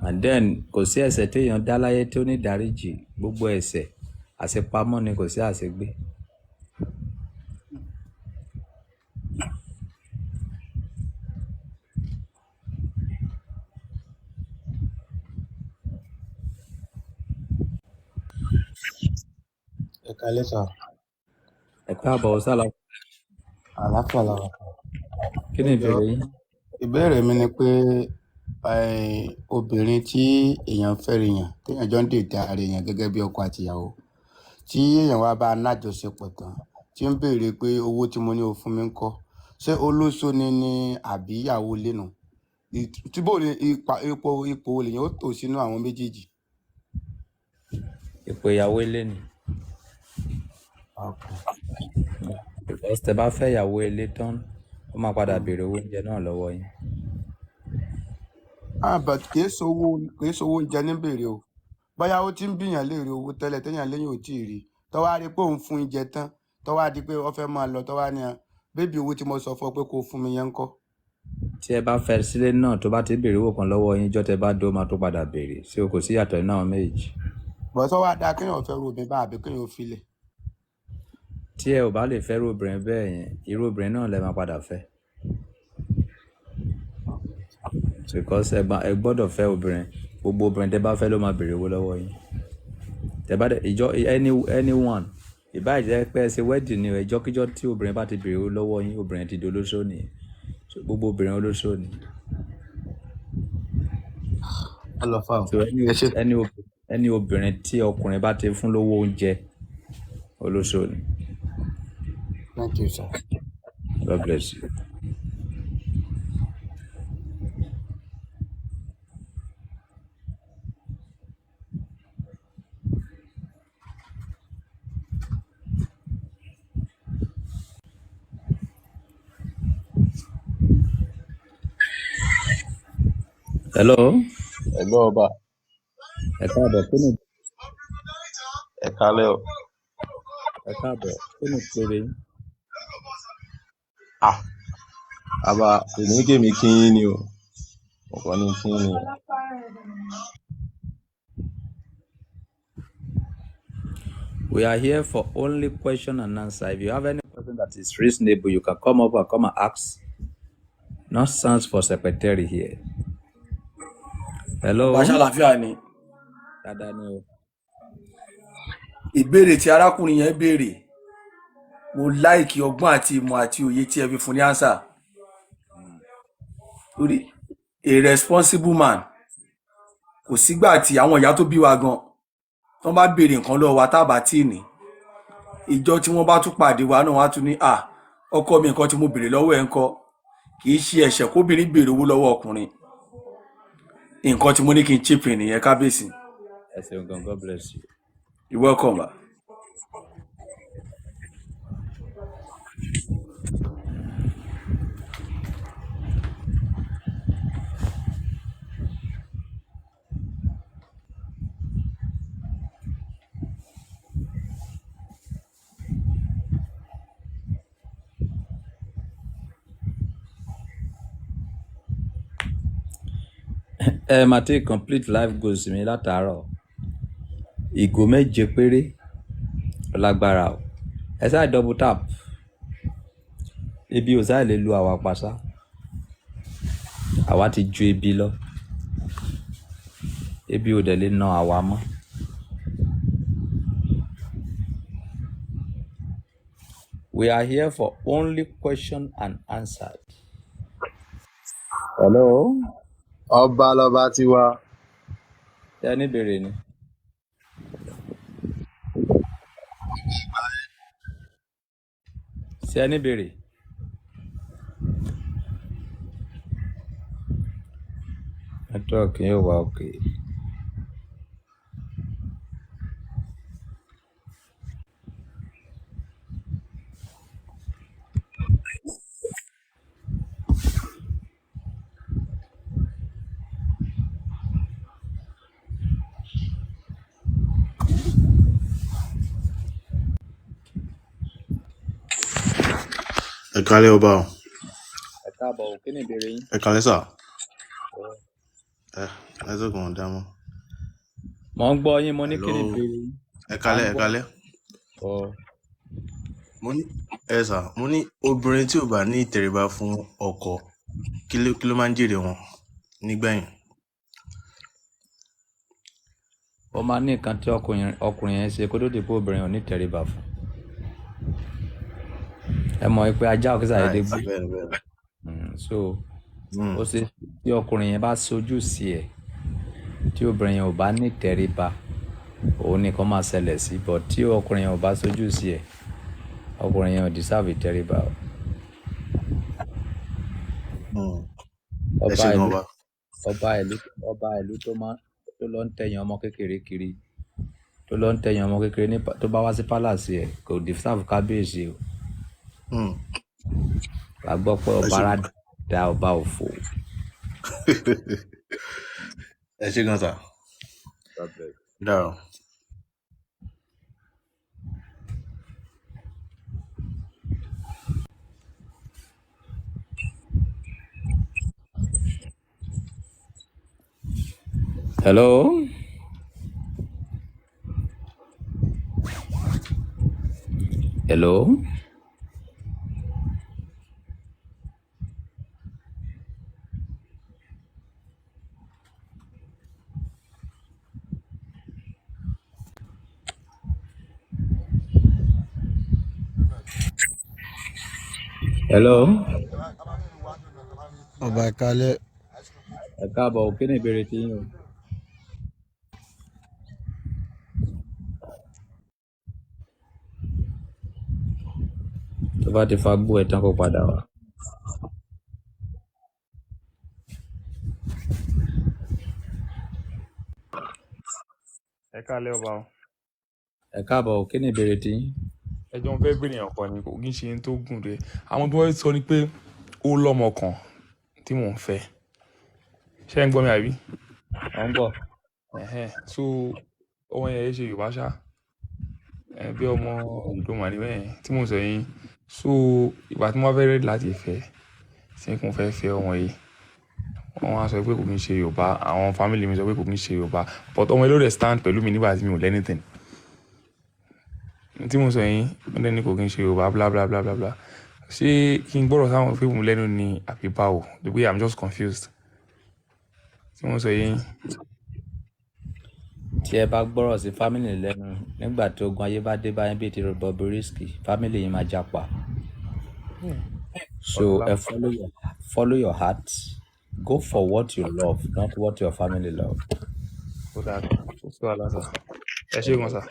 And then kò sí ẹ̀ṣẹ̀ téèyàn dá láyé tó ní ìdáríjì. Gbogbo ẹ̀ṣẹ̀ àṣepamọ́ ni, kò sí àṣegbé. Ẹ kalẹ́ sà. Ẹ káàbọ̀ sálà. Àlàáfíà la wà. Kí ni Ẹ jọ̀ọ́, ìbéèrè yín? Ìbéèrè mi ni pé obìnrin tí èèyàn fẹ́ rí yàn, téèyàn jọ ń dètè ara èèyàn gẹ́gẹ́ bí ọkọ àti ìyàwó, tí èèyàn wá bá a nájọṣepọ̀ tán, tí ń béèrè pé owó tí mo ní o fún mi ń kọ́, ṣé olóṣó ni àbí ìyàwó ilé nu? Tí bò ní ipa ipò wo lèèyàn ó tò sínú àwọn méjèèjì? Ipò ìyàwó ilé ni. Okay. Because tẹ bá fẹ́ ìyàwó ilé tán, ó máa padà béèrè owó oúnjẹ náà lọ́wọ́ yín. Ah, but kìí sowó oúnjẹ ní béèrè o. Bóyá ó ti ń bìyàn léèrè owó tẹ́lẹ̀ téèyàn léyìn ò tíì rí, tó wá rí pé òun fún oúnjẹ tán, tó wá di pé ó fẹ́ máa lọ, tó wá ní, "Baby, owó tí mo sọ fún ọ pé kó fún mi yẹn ń kọ́?" Tí ẹ bá fẹ́ sílé náà, tó bá ti béèrè owó kan lọ́wọ́ yín, jọ́ tẹ bá dó, máa tó padà béèrè. Ṣé o kò sí ìyàtọ̀ nínú àwọn méjèèjì? Bọ̀ sọ wá dáa kéèyàn fẹ́ ru obìnrin bá àbí kéèyàn ó filẹ̀? Tí ẹ ò bá lè fẹ́ irú obìnrin bẹ́ẹ̀ yẹn, irú obìnrin náà lẹ máa padà fẹ́. Because ẹ gbọ́dọ̀ fẹ́ obìnrin. Gbogbo obìnrin tẹ bá fẹ́ ló máa béèrè owó lọ́wọ́ yín. Tẹ bá dẹ̀ ìjọ anyone ìbáà jẹ́ pé ẹ ṣe wedding ni o, ìjọ́kíjọ́ tí obìnrin bá ti béèrè owó lọ́wọ́ yín, obìnrin ti di olóṣó nìyẹn. So gbogbo obìnrin olóṣó ni. Ẹ lọ fà o. So Ẹ ṣe. any obìnrin tí ọkùnrin bá ti fún lówó oúnjẹ, olóṣó ni. Thank you, sir. God bless you. Hello. Ẹ̀gbọ́n ọba. Ẹ káàbọ̀, kí ni Ẹ kálẹ́ o. Ẹ káàbọ̀, kí ni ìbéèrè yín? Ah, Àbá èmi ní kèmí kí yín ni o, mo kàn ní kí yín ni o. We are here for only question and answer. If you have any question that is reasonable, you can come up and come and ask. Nonsense for secretary here. Ọba Hello. ṣàlàáfíà ni. Dáadáa ni o. Ìbéèrè tí arákùnrin yẹn béèrè, mo láìkí ọgbọ́n àti ìmọ̀ àti òye tí ẹ fi fún ní ánsà. Torí a responsible man, kò sígbà tí àwọn ìyá tó bí wa gan tán bá béèrè nǹkan lọ́wọ́ wa tá a bá tíì ní, ìjọ tí wọ́n bá tún pàdé wa náà, wọ́n á tún ní, à ọkọ mi, nǹkan tí mo béèrè lọ́wọ́ ẹ̀ ń kọ́. Kì í ṣe ẹ̀ṣẹ̀ kóbìnrin béèrè owó lọ́wọ́ ọkùnrin. Nǹkan tí mo ní kí n chip in nìyẹn, kábíyèsí. Ẹ ṣeun gan, God bless you. You welcome ma. Ẹ máa tí complete life goals mi látàárọ̀. Ìgò 7 péré ó lágbára o. Ẹ ṣáà double tap. Ebi ò sáà lè lu àwa pàṣá. Àwa ti ju ebi lọ. Ebi ò dẹ̀ lè na àwa mọ́. We are here for only question and answer. Hello. Ọba lọba tiwa. Ṣé ẹ ní ìbéèrè ni? Ṣé ẹ ní ìbéèrè? Network yóò wá òkè. Ẹ kálẹ́ ọba o. Ẹ káàbọ̀ o, kí ni ìbéèrè yín? Ẹ kálẹ́ sà. Ẹ network wọn dá mọ́. Mò ń gbọ́ yín, mo ní kí Hello. ni ìbéèrè yín? Ẹ À ń kálẹ́, ẹ gbọ́. kálẹ́. Ọ Mo ní ẹ sà, mo ní obìnrin tí ò bá ní ìtẹríba fún ọkọ, kí ló máa ń jèrè wọn nígbẹ̀yìn? Ó máa ní nǹkan tí ọkùnrin yẹn ṣe kó tó di pé obìnrin ò ní tẹríba fún. Ẹ mọ̀ pé ajá ò kí sàdédé Right, gbó. bẹ́ẹ̀ni bẹ́ẹ̀ni. So ó ṣe tí ọkùnrin yẹn bá sojú sí ẹ, tí obìnrin yẹn ò bá ní tẹríba, òun nìkan máa ṣẹlẹ̀ sí, but tí ọkùnrin yẹn ò bá sojú sí ẹ, ọkùnrin yẹn ò deserve ìtẹríba o. Ẹ Ọba ṣé gan ìlú ọba. ọba ìlú tó máa tó lọ ń tẹ̀yàn ọmọ kékeré kiri, tó lọ ń tẹ̀yàn ọmọ kékeré ní tó bá wá sí palace ẹ̀, kò deserve kábíyèsí o. Wàá gbọ́ pé Ẹ ọba ṣé. ara da ọba òfò. Ẹ ṣé gan sà. God bless. Dára. Hello. Hello. Hello. Ọba, ẹ kálẹ́. Ẹ káàbọ̀ o, kí ni ìbéèrè tí yín o? Tó bá ti fa gbó ẹ tán, kó padà wá. Ẹ káalẹ́ ọba o. Ẹ káàbọ̀ o, kí ni ìbéèrè tí yín? Ẹjọ́ mo fẹ́ béèrè ọ̀kan ni, kò kí n ṣe tó gùn dé. Àwọn tó wọ́n sọ ni pé ó lọ́mọ kan tí mò ń fẹ́. Ṣé ẹ ń gbọ́ mi àbí? Ò ń gbọ́. Ẹ̀hẹ́n. So ọmọ yẹn ṣe Yorùbá ṣá. Ẹ bí ọmọ Ondo mà ní bẹ́ẹ̀ tí mò ń sọ yín. So ìgbà tí mo wá fẹ́ ready láti fẹ́, Tí n kò fẹ́ fẹ́ ọmọ yìí, wọ́n wá sọ pé kò kí n ṣe Yorùbá. Àwọn family mi sọ pé kò kí n ṣe Yorùbá, but ọmọ yìí ló dẹ̀ stand pẹ̀lú mi nígbà tí mi ò lẹ́ anything. Tí mo sọ yín, wọ́n dẹ̀ ní kò kí n ṣe Yorùbá, bla bla bla bla bla. Ṣé kí n gbọ́dọ̀ sáwọn fíìmù lẹ́nu ni àbí báwo? The way, I'm just confused. Tí mo sọ yín. Tí ẹ bá gbọ́rọ̀ sí family lẹ́nu nígbà tí ogun ayé bá dé báyìí bíi ti Bobrisky, family yìí máa japa. So Ọ̀la. ẹ follow your heart. Go for what you love, not what your family love. Ó dáa, kò sí wàhálà sir. Ẹ ṣé gan sir.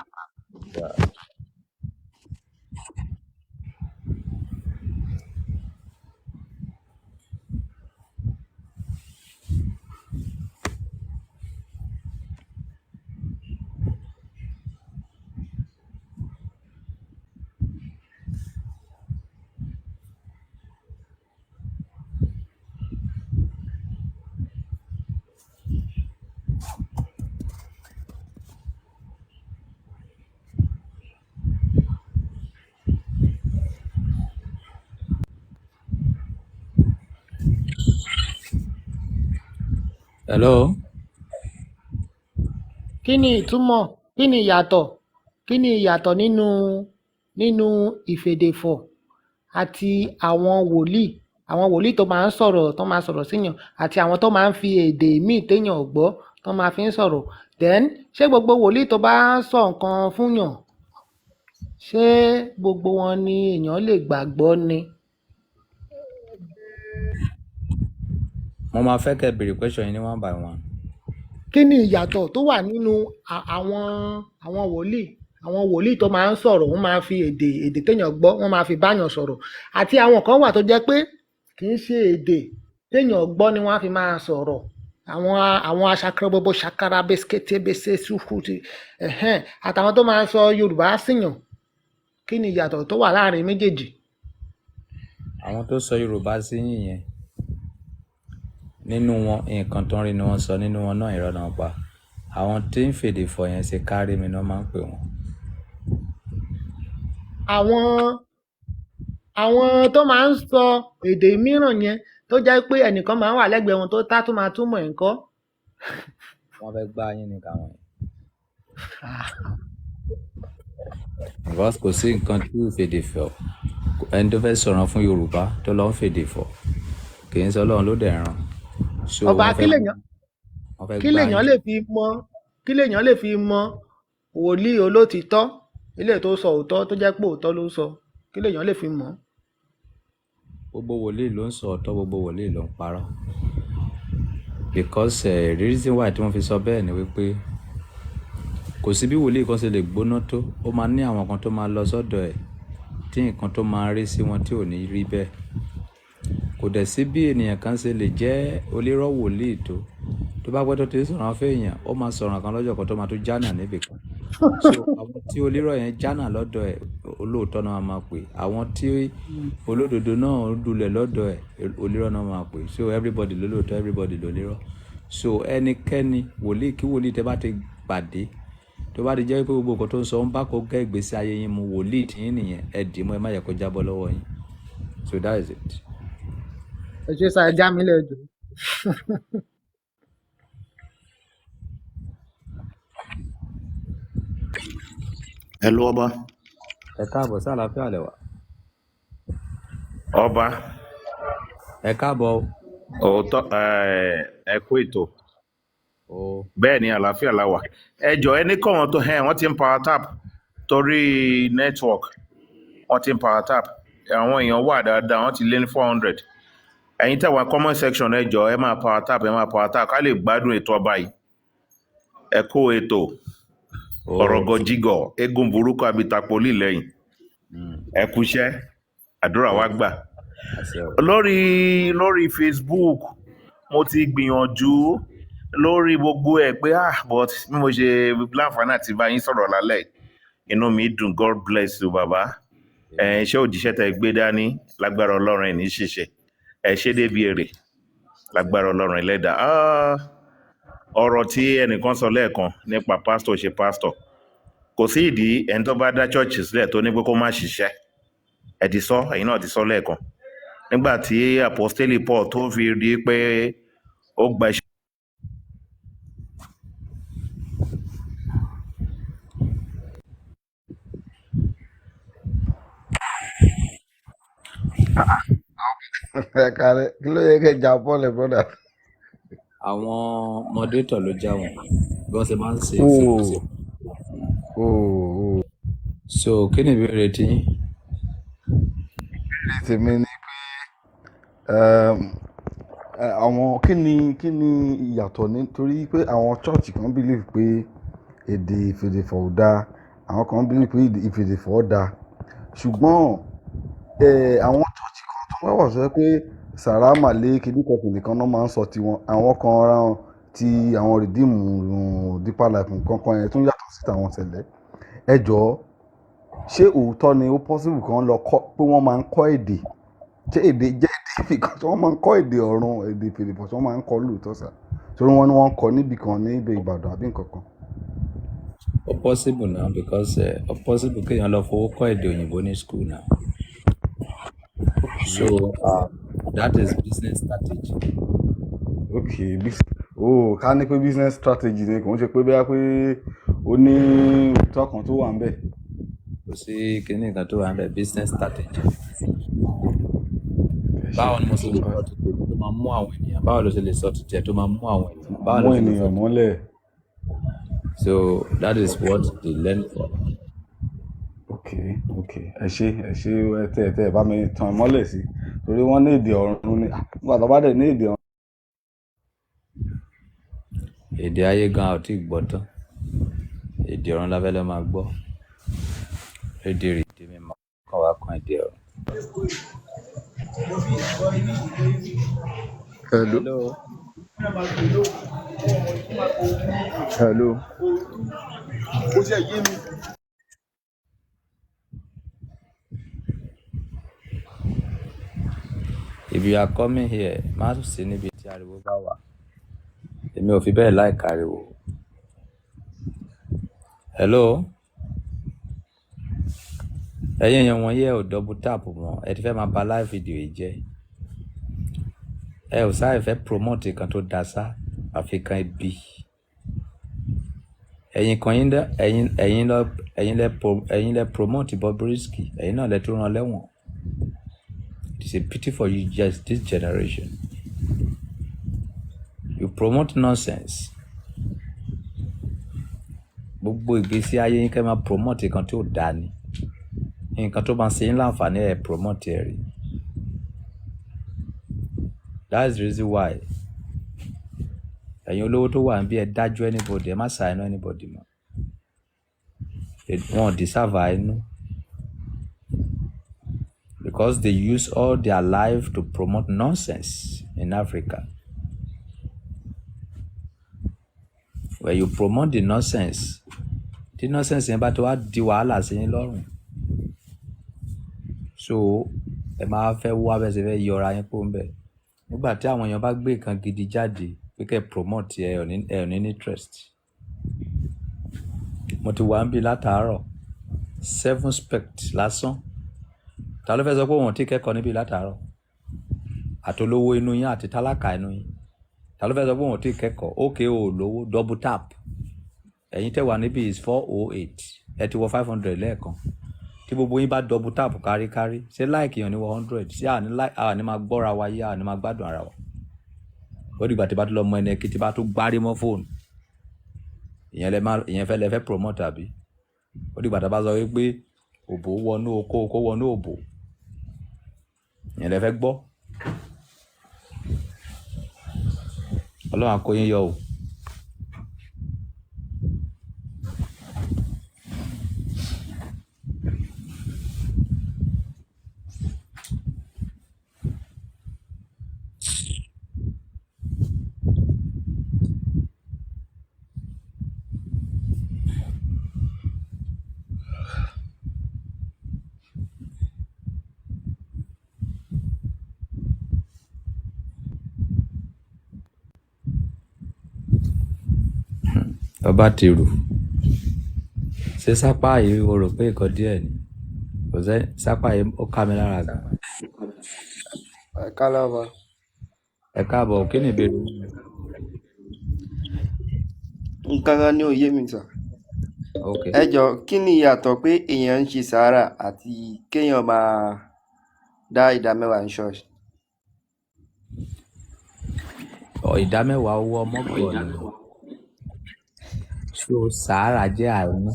Yeah. Hello. Kí ni ìtumọ̀, kí ni ìyàtọ̀ nínú ìfèdèfọ̀ àti àwọn wòlíì tó máa ń sọ̀rọ̀, tó máa sọ̀rọ̀ síyàn, àti àwọn tó máa ń fi èdè míì téèyàn ò gbọ́ tó máa fi ń sọ̀rọ̀? Then ṣé gbogbo wòlíì tó bá ń sọ nǹkan fúnyàn, ṣé gbogbo wọn ni èèyàn lè gbàgbọ́ ni? Mo máa fẹ́ kẹ́ béèrè question yín ní one by one. Kí ni ìyàtọ̀ tó wà nínú àwọn wòlíì tó máa ń sọ̀rọ̀, wọ́n máa fi èdè téèyàn gbọ́, wọ́n máa fi báyàn sọ̀rọ̀, àti àwọn kan wà tó jẹ́ pé kì í ṣe èdè téèyàn gbọ́ ni wọ́n á fi máa sọ̀rọ̀, àwọn aṣakẹrẹbọbọ ṣakara bẹsikẹtẹbẹsẹ sùkúrú ẹhẹn, àtàwọn tó máa ń sọ Yorùbá síyàn? Kí ni ìyàtọ̀ tó wà láàrin méjèèjì? Àwọn tó sọ Yorùbá sí yín yẹn, nínú wọn, nǹkan tó ń rí ni wọ́n sọ nínú wọn náà, irọ́ náà pa. Àwọn tí ń fèdè fọ̀ yẹn, ṣe kárí mi ni wọ́n máa ń pè wọ́n. Àwọn tó máa ń sọ èdè mìíràn yẹn, tó jẹ́ pé ẹnìkan máa ń wà lẹ́gbẹ̀ẹ́ wọn tó tá tó máa túmọ̀ ẹ̀ ńkọ́? Wọ́n fẹ́ gbá yín ní káwọn yẹn, because kò sí nǹkan tí ò fèdè fọ̀. Ẹni tó fẹ́ sọ̀rọ̀ fún Yorùbá tó lọ ń fèdè fọ̀, kì í sọ Ọlọ́run ló dẹ̀ ràn. So Ọba, wọ́n kí fẹ́ lèèyàn wọ́n fẹ́ kí gbá lèèyàn yín. lè fi mọ, kí lèèyàn lè fi mọ wòlíì olótìítọ́, eléyìí tó sọ òótọ́, tó jẹ́ pé òótọ́ ló ń sọ? Kí lèèyàn lè fi mọ̀? Gbogbo wòlíì ló ń sọ ọ̀tọ̀, gbogbo wòlíì ló ń parọ́, because the reason why tí wọ́n fi sọ bẹ́ẹ̀ ni wípé kò sí bí wòlíì kan ṣe lè gbóná tó, ó máa ní àwọn kan tó máa lọ sọ́dọ̀ ẹ̀ tí nǹkan tó máa rí sí wọn tí ò ní rí bẹ́ẹ̀. Kò dẹ̀ sí bí ènìyàn kan ṣe lè jẹ́ onírọ́ wòlíì tó, tó bá gbọ́dọ̀ tó sọ̀rọ̀ fún èèyàn, ó máa sọ̀rọ̀ kan lọ́jọ́ kan tó máa tó jánà níbì kan. So àwọn tí onírọ́ yẹn jánà lọ́dọ̀ ẹ̀, olóòótọ́ náà máa pè. Àwọn tí olódodo náà ń dulẹ̀ lọ́dọ̀ ẹ̀, onírọ́ náà máa pè. So everybody lólóòótọ́, everybody lónírọ́. So ẹnikẹ́ni, wòlíì kí wòlíì tẹ́ bá ti pàdé, tó bá ti jẹ́ pé gbogbo nǹkan tó ń sọ ń bá kó gẹ́ ìgbésí ayé yín mu, wòlíì tí yín nìyẹn. Ẹ dì í mọ́, ẹ má yẹ kó jábọ́ lọ́wọ́ yín. So that is it. Ẹ ṣe sá, ẹ já mi lẹ jù. Hello, ọba. Ẹ káàbọ̀ sí, àlàáfíà lẹ wà? Ọba. Ẹ káàbọ̀ o. Òótọ́, ẹ kú ètò. O. Bẹ́ẹ̀ ni, àlàáfíà la wà. Ẹ jọ, ẹ ní kọ́ wọn tó wọ́n ti ń power tap torí network, wọ́n ti ń power tap. Àwọn èèyàn wà dáadáa, wọ́n ti lé ní 400. Ẹ̀yin tẹ́ wà comment section, ẹ jọ, ẹ máa power tap, ẹ máa power tap ká lè gbádùn ètò ọba yìí. Ẹ kú ètò. O. Ọ̀rọ̀ gọjígọ̀, eégún burúkú abitapoli lẹ́yìn. Ẹ kúṣẹ́, àdúrà wa gbà. Àṣẹ o. Lórí Facebook, mo ti gbìyànjú lórí gbogbo ẹ pé, ah, but bí mo ṣe láǹfààní àti bá yín sọ̀rọ̀ lálẹ́ yìí, inú mi dùn. God bless you, bàbá. Ẹ iṣẹ́ òjíṣẹ́ tẹ́ gbé dání, lágbára Ọlọ́run, ẹ̀ ní ṣiṣẹ́ ẹ ṣe débi èrè, lágbára Ọlọ́run ẹlẹ́dàá. Ah, ọ̀rọ̀ tí ẹnìkan sọ lẹ́ẹ̀kan nípa pásítọ̀ ṣe pásítọ̀, kò sí ìdí ẹni tó bá dá church sílẹ̀ tó ní pé kó má ṣiṣẹ́. Ẹ ti sọ, ẹ̀yin náà ti sọ lẹ́ẹ̀kan nígbà. Nígbà tí Apostoli Paul tó fi rí i pé ó gba iṣẹ́. Ẹ kàlẹ́, kí ló yẹ kẹ́ jà bọ́ọ̀lù, brother? Àwọn moderator ló já wọn, bí wọ́n ṣe máa ń ṣe. Ooo. So kí ni ìbéèrè tí yín? Ìbéèrè tèmi ni pé àwọn kí ni ìyàtọ̀, nítorí pé àwọn church kan believe pé èdè ìfèdèfọ̀ ò dáa, àwọn kan believe pé èdè ìfèdèfọ̀ dáa, ṣùgbọ́n àwọn church kan tó wá wà sọ pé sàrámà lé kíníkan kìnìkan náà máa ń sọ tiwọn, àwọn kan ra ti àwọn Redeem, Deeper Life, nǹkan kan yẹn tún yàtọ̀ sí tàwọn Cele. Ẹ jọ̀ọ́, ṣé òótọ́ ni ó possible kan lọ kọ́ pé wọ́n máa ń kọ́ èdè? Ṣé èdè jẹ́ èdè ìfìkan tí wọ́n máa ń kọ́, èdè ọ̀run, èdè ìfèdèfọ̀ tí wọ́n máa ń kọ́ lóòótọ́ sà? Torí wọ́n ní wọ́n ń kọ́ níbì kan níbi Ìbàdàn àbí nǹkan kan. Ó possible now because ó possible kéèyàn lọ fowó kọ́ èdè òyìnbó ní school now. So that is business strategy. Ok, oh, ká ní pé business strategy ni, kò ń ṣe pé bóyá pé ó ní òótọ́ kan tó wà ń bẹ̀. Kò sí kinní kan tó wà ń bẹ̀, business strategy. Ẹ ṣe. Báwo ni mo ṣe lè sọ ti tèmi tó máa mú àwọn ènìyàn? Báwo ló ṣe lè sọ ti tiẹ̀ tó máa mú àwọn ènìyàn? Báwo Mú ló ṣe lè sọ? ènìyàn mọ́lẹ̀. So that is what they learn for. Ok, ẹ ṣe, ẹ ṣe. Ẹ tẹ ẹ bá mi tan mọ́lẹ̀ sí, torí wọ́n ní èdè ọ̀run ni. Ah, nígbà tó bá dẹ̀ ní èdè ọ̀run. Èdè ayé gan a ò tí ì gbọ́ tán, èdè ọ̀run la fẹ́ lọ máa gbọ́. Èdè rèdè mímọ́ kàn wá kan èdè ọ̀run. Hello. Hello. Hello. Ó ṣe yé mi. If you are coming here, má sí níbi tí ariwo bá wà. Èmi ò fi bẹ́ẹ̀ like ariwo. Hello. Ẹ̀yin èèyàn wọ̀nyí, ẹ ò double tap mọ́, ẹ ti fẹ́ máa ba live video yìí jẹ́. Ẹ ò sáré fẹ́ promote kan tó da sá àfi kan ibi. Ẹ̀yin kan yín dẹ́, ẹ̀yin lọ, ẹ̀yin lẹ promote Bobrisky, ẹ̀yin náà lẹ tó rán lẹ́wọ̀n. It is a pity for you, just this generation. You promote nonsense. Gbogbo ìgbésí ayé yín, kẹ́ máa promote nǹkan tí ò dáa ni. Nǹkan tó máa ṣe yín láǹfààní, ẹ̀ promote ẹ̀ rí. That's the reason why ẹ̀yin olówó tó wà níbí, ẹ dájú anybody, ẹ má ṣàánú anybody mọ́. Wọn ò deserve àánú because they use all their life to promote nonsense in Africa. When you promote the nonsense, tí nonsense yẹn bá ti wá di wàhálà sí yín lọ́rùn, so ẹ máa fẹ́ wá bẹ́ẹ̀ ṣe fẹ́ yọra yín kó ń bẹ̀. Nígbà tí àwọn èèyàn bá gbé nǹkan gidi jáde pé kẹ́ promote ẹ, ò ní interest. Mo ti wà ń bí látàárọ̀, seven spect lásán. Ta ló fẹ́ sọ pé òun ò tí kẹ́kọ̀ọ́ níbí látàárọ̀? Àtolówó inú yín àti tálákà inú yín, ta ló fẹ́ sọ pé òun ò tí kẹ́kọ̀ọ́? Ókè o, lówó, double tap. Ẹ̀yin tẹ́ wà níbí is 408, ẹ ti wọ 500 lẹ́ẹ̀kan. Tí gbogbo yín bá double tap káríkárí, ṣé like yàn ní wọ 100? Ṣé àní like, àní máa gbọ́ra wa yé, àní máa gbádùn ara wa? Ó dìgbà tí bá tó lọ mọ ẹni kí tí bá tó gbárí mọ́ fóònù ìyẹn lẹ máa, ìyẹn fẹ́ lẹ fẹ́ promote, àbí ó dìgbà tá a bá sọ wípé òbò wọnú oko, oko wọnú òbò, ìyẹn lẹ fẹ́ gbọ́? Ọlọ́run á kó yín yọ o. Ọba ti rù ṣé sápá yìí, o rò pé nǹkan díẹ̀ ni? Kò sẹ́ sápá yìí, ó ká mi lára gan. Ẹ kálẹ́ ọba. Ẹ káàbọ̀, kí ni ìbéèrè yín? Nǹkan kan ní òye mi sà. Ok. Ẹ jọ, kí ni ìyàtọ̀ pé èèyàn ń ṣe sàárà àti kéèyàn máa dá ìdá mẹ́wàá ní ṣọ́ọ̀ṣì? Ọ ìdámẹ́wàá owó ọmọ gbọ̀ ni. So sàárà jẹ́ àánú.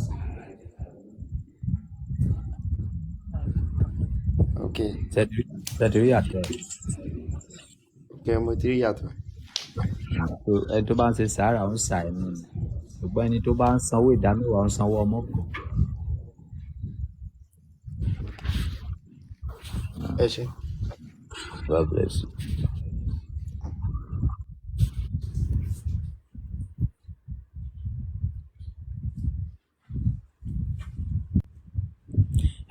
Ok. Ṣètìrí yàtọ̀. Ok, mo ti rí ìyàtọ̀. So ẹni tó bá ń ṣe sàárà ó ń ṣàánú ni. Ṣùgbọ́n ẹni tó bá ń sanwó ìdámẹ́wàá ó ń sanwó ọmọ gbọ̀. Ẹ ṣé. God bless you.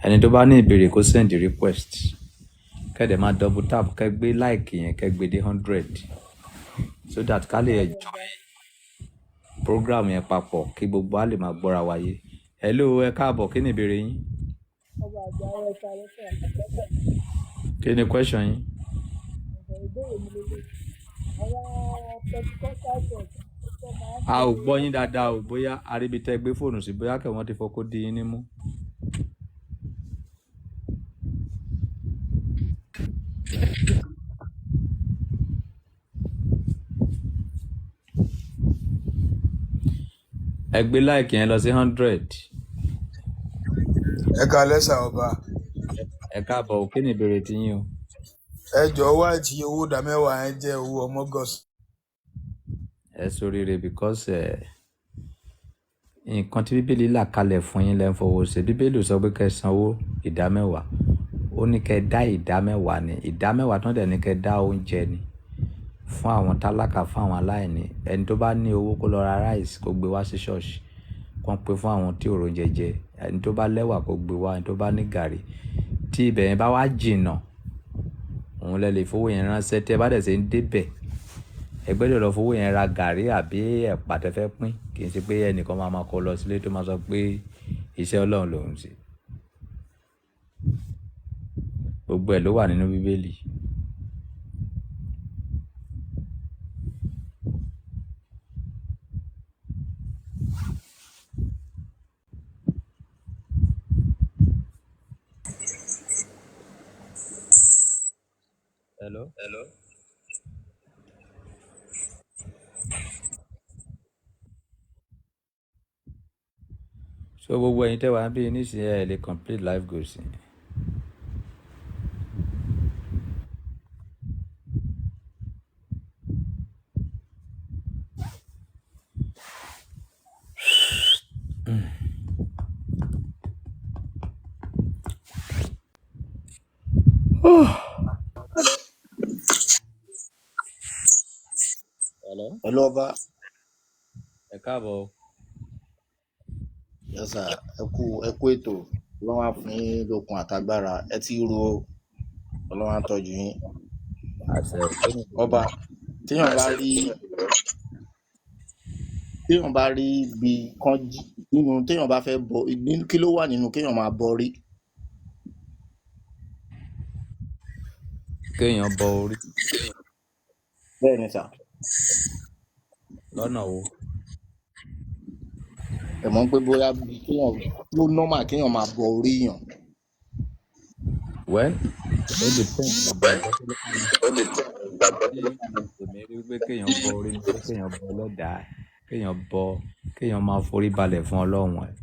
Ẹni tó bá ní ìbéèrè kó send request. Kẹ́dẹ̀ máa double tap, kẹ́ gbé like yẹn, kẹ́ gbé dé 100 so that ká lè enjoy program yẹn papọ̀ kí gbogbo á lè máa gbọ́ra wáyé. Hello, ẹ káàbọ̀, kí ni ìbéèrè yín? Ọba àgbà, ẹ káalẹ́ sà. Kí ni question yín? Ọ̀rọ̀ ìbéèrè mi lélẹ̀. Àwọn Pentecostal church tó máa ń A pè ò gbọ́ yín dáadáa o, bóyá aríbi tẹ́ gbé fóònù sí, bóyá kẹ̀ wọ́n ti fọkó dí yín nímú. Ẹ gbé like yẹn lọ sí 100. Ẹ kalẹ́ sà ọba. Ẹ káàbọ̀ o, kí ni ìbéèrè ti yín o? Ẹ jọ̀ọ́, wá tí owó ìdá mẹ́wàá yẹn jẹ́ owó ọmọgọ́s. Ẹ ṣoríire because nǹkan tí Bíbélì là kalẹ̀ fún yín lẹ́ ń fowó ṣe. Bíbélì ò sọ pé kẹ́ ẹ sanwó ìdá mẹ́wàá. Ó ní kẹ́ ẹ dá ìdá mẹ́wàá ni. Ìdá mẹ́wàá tán dẹ̀ ní kẹ́ ẹ dá oúnjẹ ni fún àwọn tálákà, fún àwọn aláìní. Ẹni tó bá ní owó kó lọ ra rice kó gbé wá sí ṣọ́ọ̀ṣì, kó pín fún àwọn tí ò róúnjẹ jẹ. Ẹni tó bá lẹ́wà kó gbé wá, ẹni tó bá ní gàrí. Tí ibẹ̀ yẹn bá wá jìnnà, òun lẹ lè fowó yẹn ránṣẹ́. Tí ẹ bá dẹ̀ ṣe ń débẹ̀, ẹ gbọ́dọ̀ lọ fowó yẹn ra gàrí àbí ẹ̀pà tẹ́ fẹ́ pín. Kì í ṣe pé ẹnìkan máa máa kó lọ sílé tó máa sọ pé iṣẹ́ Ọlọ́run lòun ṣe. Gbogbo ẹ̀ ló wà nínú Bíbélì. Hello? So gbogbo ẹ̀yin tẹ́ wà níbí nísìnyí, ẹ lè complete life goals yín. Hello? Hello ọba. Ẹ káàbọ̀ o. Yes sir, ẹ kú ètò. Ọlọ́run á fún yín lókun àtagbára. Ẹ ti ro, Ọlọ́run á tọ́jú yín. Àṣẹ, kí ni ìbéèrè Ọba, yín? téèyàn bá rí ibi kan nínú téèyàn bá fẹ́ bọ kí ló wà nínú kéèyàn máa bọrí? Kéèyàn bọ orí? Bẹ́ẹ̀ ni sà. Lọ́nà wo? Ẹ mọ̀ pé bóyá bí kéèyàn ló normal kéèyàn máa bọ orí yàn. Well, ó depend ìgbàgbọ́ tó ló tí èmi rí pé kéèyàn bọ orí ni pé kéèyàn bọ ẹlẹ́dàá ẹ̀, kéèyàn bọ, kéèyàn máa forí balẹ̀ fún Ọlọ́run ẹ̀.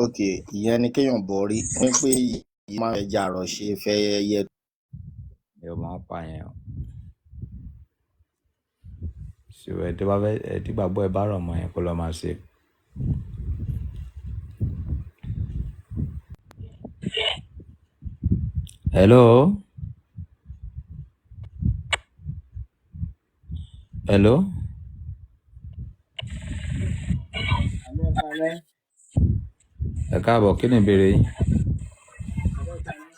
Ok, ìyẹn ni kéèyàn bọ orí. Wọ́n pé ìyẹn máa ń fẹja àrọ̀ ṣe fẹ́ yẹ. Mi ò mọ̀ ń pa yẹn o. So ẹ tó bá fẹ́ ẹ tí gbàgbọ́ ẹ bá rọ̀ mọ́ yẹn kó lọ máa ṣe. Hello? Hello? Ẹ káalẹ́. Ẹ káàbọ̀, kí ni ìbéèrè yín? Ẹ káalẹ́.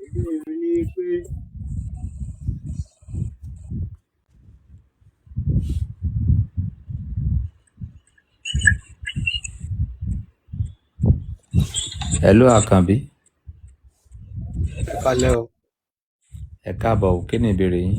Ìbéèrè mi ni pé Hello, Àkànbí. Ẹ kálẹ́ o. Ẹ káàbọ̀ o, kí ni ìbéèrè yín?